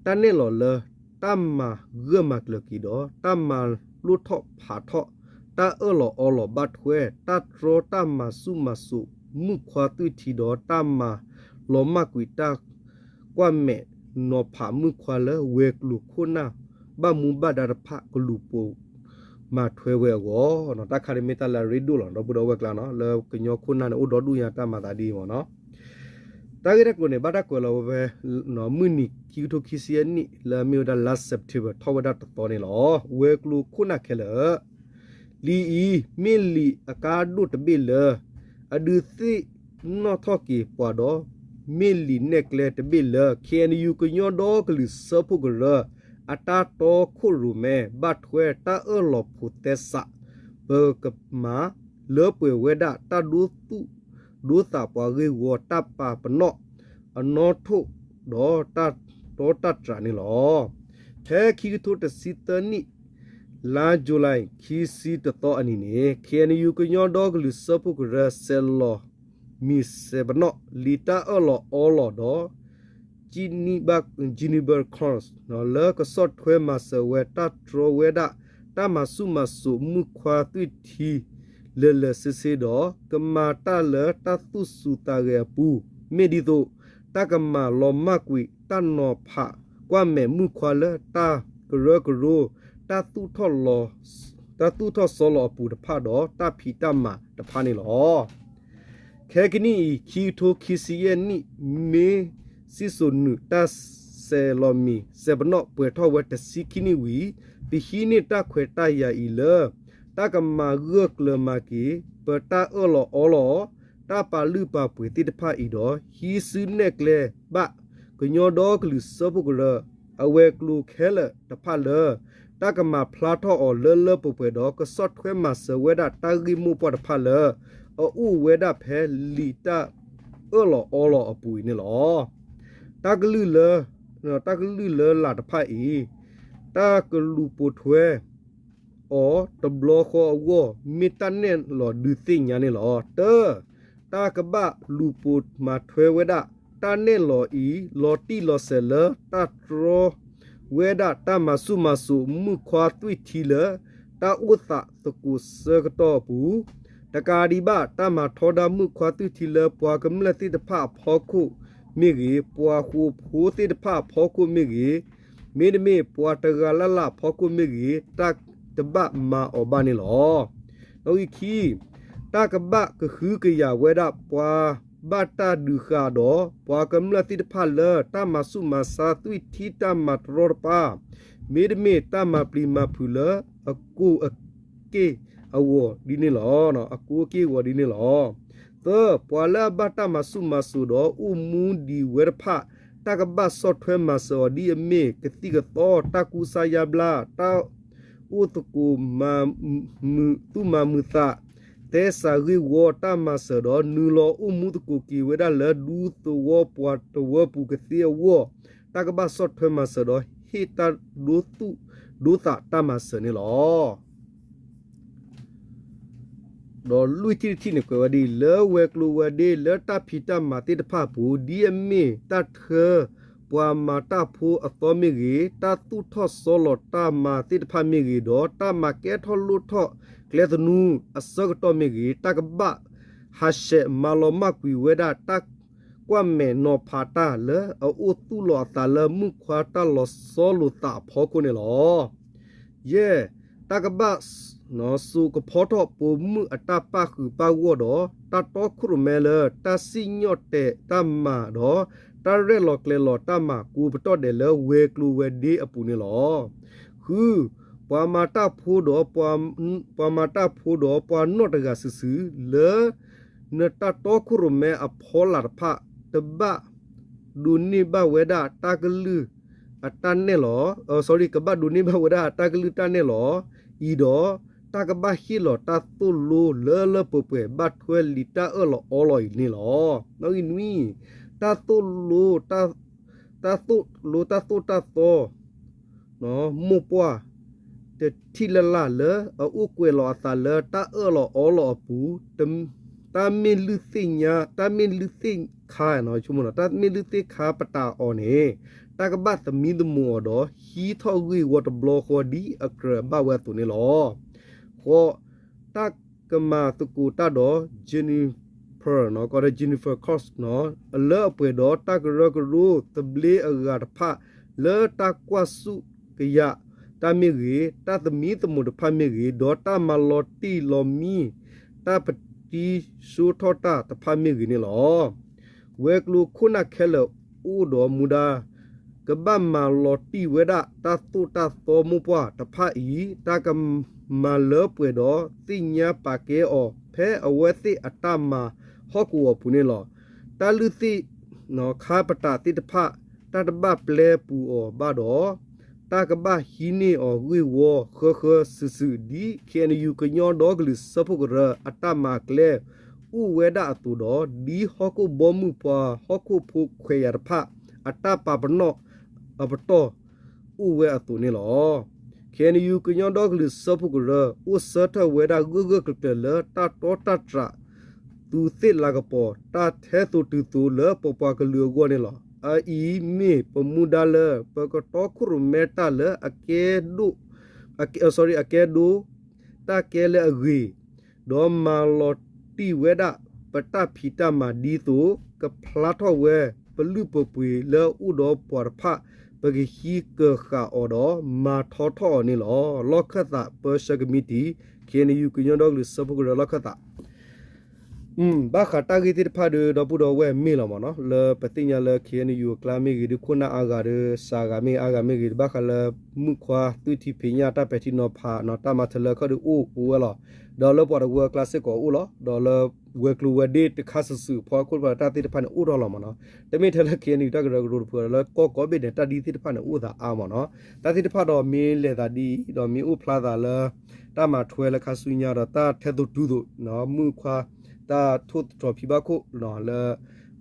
တၢ်နဲၣ်လီၤလၢ တၢ်မၤဂၢၢ်မၤကျၢၤက့ၤဒီး တၢ်မၤလိၣ်ထီၣ်ဖးထီၣ် တၢ်အၢၣ်လီၤအီလီၤဘၣ်ထွဲ တၢ်တြီတၢ်မၤဆူၣ်မၤစိးမုၣ်ခွါသွံၣ်ထံဒီး တၢ်မၤလီၤမၢ်ကွံာ်တၢ်ကွၢ်မဲာ်နီၤဖးမုၣ်ခွါလၢဝဲၤကျိၤခိၣ်နၢ် ဘၣ်မူဘၣ်ဒါတဖၣ်ကလူၤပိာ်မၤထွဲဝဲအဂီၢ်နီၤ. တၢ်ခါန့ၣ်မ့ၢ်တၢ်လၢအရ့ဒိၣ်လီၤ ဒီပုၢ်ဒီဝဲၢ်ကျါနီၤ. လၢကညီခိၣ်နၢ်န့ၣ် အိၣ်ဒီဒူၣ်ညါတၢ်မၤသးဒ်အံၤမ့ၢ်နီၤ. တၢ်ဂ့ၢ်တၢ်ကျိၤန့ၣ် ဘၣ်တၢ်ကွဲးလီၤဝဲ မုၢ်နံၤခံကထိခံဆံယဲၢ်နံၣ် လၢအမ့ၢ်ဝဲဒၣ်လါ September ထီၣ်ဝဲဒၣ်တသီန့ၣ်လီၤ. ဝဲၤကျိၤခိၣ်နၢ်ခဲလၢာ် လံာ်အံၤ မ့ၢ်လံာ်အကါဒိၣ်တဘ့ၣ်လၢ အဒုးသ့ၣ်နီၣ်ထီၣ်က့ၤပှၤဒီး မ့ၢ်လံာ်နဲၣ်ကျဲတဘ့ၣ်လၢ ခ့ၣ်အဲၣ်ယူၣ် ကညီဒီကလုာ်စၢဖှိၣ်ကရၢ အတၢ်တီခိၣ်ရိၣ်မဲ ဘၣ်ထွဲတၢ်အၢၣ်လီၤဖိးသဲစး ပကမၤလၢပှဲၤဝဲဒၣ် တၢ်ဒိသူၣ်ဒိသးပှၤဂ့ၢ်ဝီ တၢ်ပာ်ပနီၣ်အနီၣ်ထိၣ် ဒီးတၢ်တီတၢ်တြၢ်န့ၣ်လီၤ. ဖဲခံကထိတဆံသၢနံၣ် လါယူၤလံ ခံဆံတသီအနံၤန့ၣ် ခ့ၣ်အဲၣ်ယူၣ် ကညီဒီကလုာ်စၢဖှိၣ်ကရၢ ဆဲးလီၤမံၤဆဲးပနီၣ် လံာ်တၢ်အၢၣ်လီၤအီလီၤဒီး Geneva Conference လၢကဆီၣ်ထွဲမၤစၢၤဝဲ တၢ်တြီဝဲဒၣ် တၢ်မၤဆူၣ်မၤစိးမုၣ်ခွါသွံၣ်ထံ လၢာ်လၢာ်ဆ့ဆ့ဒီး ကမၤတၢ်လၢတၢ်သူၣ်စူၤသးဂဲၤအပူၤ မ့ၢ်ဒ်သိး တၢ်ကမၤလီၤမၢ်ကွံာ် တၢ်နီၤဖးကွၢ်မဲာ်မုၣ်ခွါလၢ တၢ်ကရၢကရိ တၢ်သူၣ်ထီၣ် တၢ်သူၣ်ထီၣ်စီလီၤအပူၤတဖၣ်ဒီး တၢ်ဖံးတၢ်မၤတဖၣ်န့ၣ်လီၤ. ခဲကနံၣ်အံၤ ခံကထိခံဆံယဲၢ်နံၣ် မ့ၢ်စံၣ်စိၤနုာ် တၢ်ဆဲးလီၤမံၤ ဆဲးပနီၣ်ပှဲၤထီၣ်ဝဲတဆံခံနံၣ်ဝံၤ ပဟံးန့ၢ်တၢ်ခွဲးတၢ်ယာ်အံၤလၢ တၢ်ကမၤဂၢၢ်ကျၢၤမၤက့ၤ ပတၢ်အၢၣ်လီၤအီလီၤ တၢ်ပာ်လုၢ်ပာ်ပှ့ၤသ့ၣ်တဖၣ်အံၤဒီး ဟံးစုနဲၣ်ကျဲဘၣ် ကညီဒီကလုာ်စၢဖှိၣ်ကရၢ အဝဲၤကျိၤခဲလၢာ်တဖၣ်လၢ တၢ်ကမၤဖျါထီၣ်အီၤလၢလၢပှဲၤပှဲၤဒီး ကဆီၣ်ထွဲမၤစၢၤဝဲဒၣ်တၢ်ဂ့ၢ်မိၢ်ပှၢ်တဖၣ်လၢ အအိၣ်ဝဲဒၣ်ဖဲလံာ်တၢ်အၢၣ်လီၤအီလီၤအပူၤအံၤန့ၣ်လီၤ. တၢ်ကလုၢ်လၢ တၢ်ကလုၢ်လၢလာ်တဖၣ်အံၤ တၢ်ကလူၤပိာ်ထွဲ အီၤတဘျီဃီအဂီၢ် မ့ၢ်တၢ်နဲၣ်လီၤဒုးသ့ၣ်ညါန့ၣ်လီၤ. တၢ, တၢ်ကဘၣ်လူၤပိာ်မၤထွဲဝဲဒၣ် တၢ်နဲၣ်လီၤအံၤ လီၤတံၢ်လီၤဆဲးလၢ တၢ်တြီဝဲဒၣ်တၢ်မၤဆူၣ်မၤစိးမုၣ်ခွါသွံၣ်ထံလၢ တၢ်အိၣ်သးသကိးဆၢကတီၢ်အပူၤ, တကးဒံးဘၣ် တၢ်မၤထီဒါမုၣ်ခွါသွံၣ်ထံလၢ ပှၤကမျၢၢ်သ့ၣ်တဖၣ်အဖီခိၣ်မ့ၢ်ဂ့ၤ, ပှၤဃိာ်ဖိသ့ၣ်တဖၣ်အဖီခိၣ်မ့ၢ်ဂ့ၤ, မ့တမ့ၢ်ပှၤတဂၤလၢ်လၢ်အဖီခိၣ်မ့ၢ်ဂ့ၤ, တၢ်တဘၣ်မၤအီၤဘၣ်န့ၣ်လီၤ. နီၣ်ဂံၢ်ခံ, တၢ်ကဘၣ်ကဟုကယာ်ဝဲဒၣ် ပှၤဘၣ်တၢ်ဒုးဃာ်ဒီး ပှၤကမျၢၢ်သ့ၣ်တဖၣ်လၢ တၢ်မၤဆူၣ်မၤဆါသွံၣ်ထံတၢ်မၤတရီတပါ, မ့တမ့ၢ်တၢ်မၤပျံၤမၤဖုးလၢအကိၣ်အက့ၢ်အဂီၤဒ်န့ၣ်လီၤ. သၢ, ပှၤလၢအဘၣ်တၢ်မၤဆူၣ်မၤစိးဒီးအိၣ်မူဒံးဝဲတဖၣ် တၢ်ကဘၣ်ဆီၣ်ထွဲမၤစၢၤအီၤဒ်အမ့ၢ် ကသံၣ်ကသီ, တၢ်ကူစါယါဘျါ, တၢ်အိၣ်သကိးမၤမုာ်သူၣ်မၤမုာ်သး, သဲစးဂ့ၢ်ဝီတၢ်မၤစၢၤဒီး နုာ်လီၤအိၣ်မူသကိးက့ၤဝဲဒၣ်လၢ ဒူသဝီပှၤတဝၢပူၤကသ့အဂီၢ်, တၢ်ကဘၣ်ဆီၣ်ထွဲမၤစၢၤဒီး ဟ့ၣ်တၢ်ဒိသူၣ်ဒိသးတၢ်မၤစၢၤန့ၣ်လီၤ. ဒီးလွံၢ်ထံၣ်တထံၣ်န့ၣ် ကွဲးဝဲဒ်အံၤ, လၢဝဲၤကျိၤဝဲၤဒ့လၢတၢ်ဖံးတၢ်မၤသ့ၣ်တဖၣ်အပူၤ ဒ်အမ့ၢ်တၢ်ထၢပှၤမၤတၢ်ဖိအသီမ့ၢ်ဂ့ၤ, တၢ်သူၣ်ထီၣ်စီလီၤတၢ်မၤသ့ၣ်တဖၣ်မ့ၢ်ဂ့ၤ, ဒီးတၢ်မၤကဲထီၣ်လိၣ်ထီၣ်ကျဲသနူအဆၢကတီၢ်မ့ၢ်ဂ့ၤ, တၢ်ကဘၣ်ဟးဆှဲးမၤလီၤမၢ်ကွံာ်ဝဲဒၣ် တၢ်ကွၢ်မဲာ်နီၤဖးတၢ်လၢအအိၣ်သူၣ်လီၤအသးလၢ မုၣ်ခွါတၢ်လီၤဆီလိာ်သးအဖီခိၣ်န့ၣ်လီၤ. ယဲၢ်, တၢ်ကဘၣ် စိာ်ကဖီထီၣ်ပိာ်မုၣ်အတၢ်ပၣ်ဃုာ်ပၣ်ဂီၢ်ဒီး တၢ်တီခိၣ်ရိၣ်မဲလၢ တၢ်စံၣ်ညီၣ်တဲာ်တၢ်မၤဒီး တၢ်ရဲၣ်လီၤကျဲၤလီၤတၢ်မၤကိးပတီၢ်ဒဲးလၢ ဝဲၤကျိၤဝဲၤဒ့အပူၤန့ၣ်လီၤ. ဃု, ပှၤမၤတၢ်ဖိဒီး ပှၤမၤတၢ်ဖိဒီးပှၤနီၢ်တဂၤစုာ်စုာ် လၢ နတၢ်တီခိၣ်ရိၣ်မဲအဖီလာ်တဖၣ် တဘၣ်ဒိးန့ၢ်ဘၣ်ဝဲဒၣ်တၢ်ကလုၢ်အတၢ်နဲၣ်လီၤ, ကဘၣ်ဒိးန့ၢ်ဘၣ်ဝဲဒၣ်တၢ်ကလုၢ်တၢ်နဲၣ်လီၤအံၤဒီး တၢ်ကဘၣ်ဟ့ၣ်လီၤတၢ်သိၣ်လိလၢလၢပှဲၤပှဲၤ ဘၣ်ထွဲလံာ်တၢ်အၢၣ်လီၤအီလီၤအံၤန့ၣ်လီၤ. နီၣ်ဂံၢ်နွံ, တၢ်သိၣ်လိ တၢ်သိၣ်လိတၢ်သိၣ်တၢ်သီ မိၢ်ပှၢ် တထံၣ်လၢ်လၢ်လၢအအိၣ်ကွဲးလီၤအသးလၢတၢ်အၢၣ်လီၤအီလီၤအပူၤ, တၢ်မ့ၢ်လုၢ်သ့ၣ်ညါ, တၢ်မ့ၢ်လုၢ်သ့ၣ်ခါ, တၢ်မ့ၢ်လုၢ်သ့ၣ်ခါပတာ်အီၤန့ၣ် တၢ်ကဘၣ်သမံသမိးအီၤဒီး ဟံးထီၣ်ဂ့ၢ်ဝီတဘျီဃီဒ်အကြၢးဘၣ်ဝဲအသိးန့ၣ်လီၤ. ဃိး, တၢ်ကမၤသကိးတၢ်ဒီး Jennifer, ကီးဒီး Jennifer Cox လၢအပှဲၤဒီးတၢ်ကရၢကရိသဘျ့အဂၤတဖၣ် လၢတၢ်ကွၢ်ဆူၣ်ကယာ်တၢ်မ့ၢ်ဂ့ၤ, တၢ်သမံသမိးတဖၣ်မ့ၢ်ဂ့ၤ, ဒီးတၢ်မၤလီၤတံၢ်လီၤမံ တၢ်ပတံၤစိထီၣ်တၢ်တဖၣ်မ့ၢ်ဂ့ၤန့ၣ်လီၤ. ဝဲၤကျိၤခိၣ်နၢ်ခဲလၢာ်အိၣ်ဒီးမူဒါ ကဘၣ်မၤလီၤတံၢ်ဝဲဒၣ်တၢ်သိၣ်တၢ်သီမိၢ်ပှၢ်တဖၣ်အံၤ တၢ်ကမၤလၢပှဲၤဒီးသ့ၣ်ညါပာ်ကဲအီၤ ဖဲအဝဲသ့ၣ်အတၢ်မၤဟီၣ်ကဝီၤပူၤန့ၣ်လီၤ. တၢ်လုၢ်သ့ၣ်ခါပတာ်သ့ၣ်တဖၣ် တၢ်တဘၣ်ပျဲပူၤအီၤဘၣ်ဒီး တၢ်ကဘၣ်ဟံးန့ၢ်အီၤဂ့ၢ်ဝီဃၢဃၢစုာ်စုာ် ဒ် ခ့ၣ်အဲၣ်ယူၣ် ကညီဒီကလုာ်စၢဖှိၣ်ကရၢအတၢ်မၤကျဲအိၣ်ဝဲဒၣ်အသိးဒီး ဒ်ဟီၣ်ခိၣ်ဘီမုၢ်ပှၤဟီၣ်ခိၣ်ဖိခွဲးယာ်တဖၣ် အတၢ်ပာ်ပနီၣ်အပတီၢ်အိၣ်ဝဲအသိးန့ၣ်လီၤ. ခ့ၣ်အဲၣ်ယူၣ် ကညီဒီကလုာ်စၢဖှိၣ်ကရၢ အိၣ်ဆၢထၢၣ်ဝဲဒၣ်ဂၢၢ်ဂၢၢ်ကျၢၤကျၢၤလၢတၢ်တီတၢ်တြၢ် သူးသ့ၣ်လၤကပီၤ တၢ်ထဲသိးတုၤသိးလၢပပှၤကလုာ်အဂီၢ်န့ၣ်လီၤ. အအံၤမ့ၢ်ပမူဒါလၢ ပကတီခိၣ်ရိၣ်မဲတၢ်လၢအကဲဒိၣ် အကဲဒိၣ် တၢ်ကဲလၢအဂ့ၤ ဒီးမၤလီၤတံၢ်ဝဲဒၣ် ပတၢ်ဖံးတၢ်မၤဒ်သိး ကဖျါထီၣ်ဝဲ ပလုၢ်ပပှ့ၤလၢအအိၣ်ဒီးပှၤတဖၣ် ပကဟံးကၢၤဃာ်အီၤဒီး မၤထီထီၣ်အီၤန့ၣ်လီၤ. လီၢ်ခၢၣ်သး ပၢဆှၢကမံးတံာ် ခ့ၣ်အဲၣ်ယူၣ် ကညီဒီကလုာ်စၢဖှိၣ်ကရၢလီၢ်ခၢၣ်သး ဘၣ်ဃးတၢ်ဂ့ၢ်သ့ၣ်တဖၣ်ဒီး ဒီပုၢ်ဒီဝဲၢ်မ့ၢ်လီၤမ့ၢ်နီၤ, လၢပသ့ၣ်ညါလၢ ခ့ၣ်အဲၣ်ယူၣ် အကျါမ့ၢ်ဂ့ၤ ဒုးခိၣ်နၢ်အါဂၤဒီး စှၤဂၤမ့ၢ်အါဂၤမ့ၢ်ဂ့ၤ တဘၣ်ဃးလၢ မုၣ်ခွါ သုးထံၣ်ဖံးညၣ် တၢ်ပဲာ်ထံနီၤဖး တၢ်မၤထၢလၢခီၣ်ဒီးအိၣ်ဝဲလီၤ. ဒီးလၢပှၤတဝၢအကျါစ့ၢ်ကီးအိၣ်လီၤ. ဒီးလၢဝဲၤကျိၤဝဲၤဒ့တခါစုာ်စုာ် ဖီခိၣ်တဖၣ်တၢ်သ့ၣ်တဖၣ်န့ၣ်အိၣ်ထီၣ်လီၤမ့ၢ်နီၤ. တမ့ၢ်ထဲလၢ ခ့ၣ်အဲၣ်ယူၣ် တၢ်ကရၢကရိတဖု လၢကီၢ်ကိးဘ့ၣ်ဒဲး တၢ်ဒ်သ့ၣ်တဖၣ်န့ၣ်အိၣ်သးအါမ့ၢ်နီၤ. တၢ်သ့ၣ်တဖၣ်ဒီးမ့ၢ်လဲၤသးဒ်အံၤ ဒီးမ့ၢ်အိၣ်ဖျါသးလၢ တၢ်မၤထွဲလၢခါဆူညါဒီး တၢ်ထဲသိးတုၤသိး မုၣ်ခွါ တၢ်ထိၣ်သတြီၤဖံးဘၣ်ခိၣ်လၢ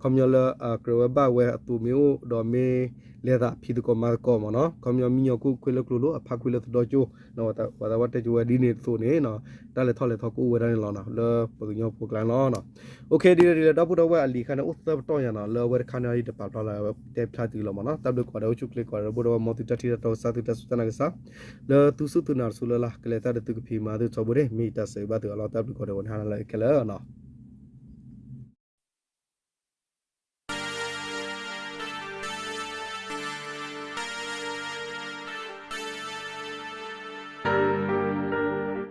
ခီပညီလၢ ကြၢးဝဲဘၣ်ဝဲအသိးမ့ၢ်အိၣ် ဒီးမ့ၢ်လဲၤသးဖံးသကိးမၤသကိးမ့ၢ်နီၤ. ခီပညီမံညီၤခိၣ်ခွ့လၢကျိၤလိၤ အဖါခွ့လၢသဒီကၠိ ပှၤသးပှၢ်တဲကၠိဝဲဒ်န့ၣ်အသိးန့ၣ် တၢ်လဲၤထီၣ်လဲၤထီကအိၣ်ဝဲဒၣ်န့ၣ်လီၤ လၢပှၤကညီဖိကျါန့ၣ်လီၤ. အိၣ်ခ့ ဒ်လဲၣ်ဒ်လဲၣ် ဒီပုၢ်ဒီဝဲၢ်အလံာ်ခါန့ၣ် အိၣ်သၢပတီၢ်ညါနီၤ လၢအဝဲတခါန့ၣ် ယတပာ်ဖျါလၢ တဲဖျါတုၤလီၤမ့ၢ်နီၤ. တၢ်ဘျုးကိးဂၤဒဲး အိၣ်ဆူၣ်ချ့ကိးဂၤဒဲး ဒီပုၢ်ဒီဝဲၢ် မ်သုတၢ်ထံၣ်တၢ်တီကစၢ် သုတၢ်စူၢ်တၢ်နာ်ကစၢ် လၢသုစူၢ်သုနာ်တစူၢ်လၢ်လၢ် ကလဲၤတၢ်ဒီးသုကဖံးမၤသုထီဘိန့ၣ် မ့ၢ်ယတၢ်ဆၢဂ့ၤဘၣ်သုအလီၢ် တၢ်ဘျုးကိးဂၤဒဲး ဝဲန့ၣ်ဟါလၢခဲလၢာ်နီၤ.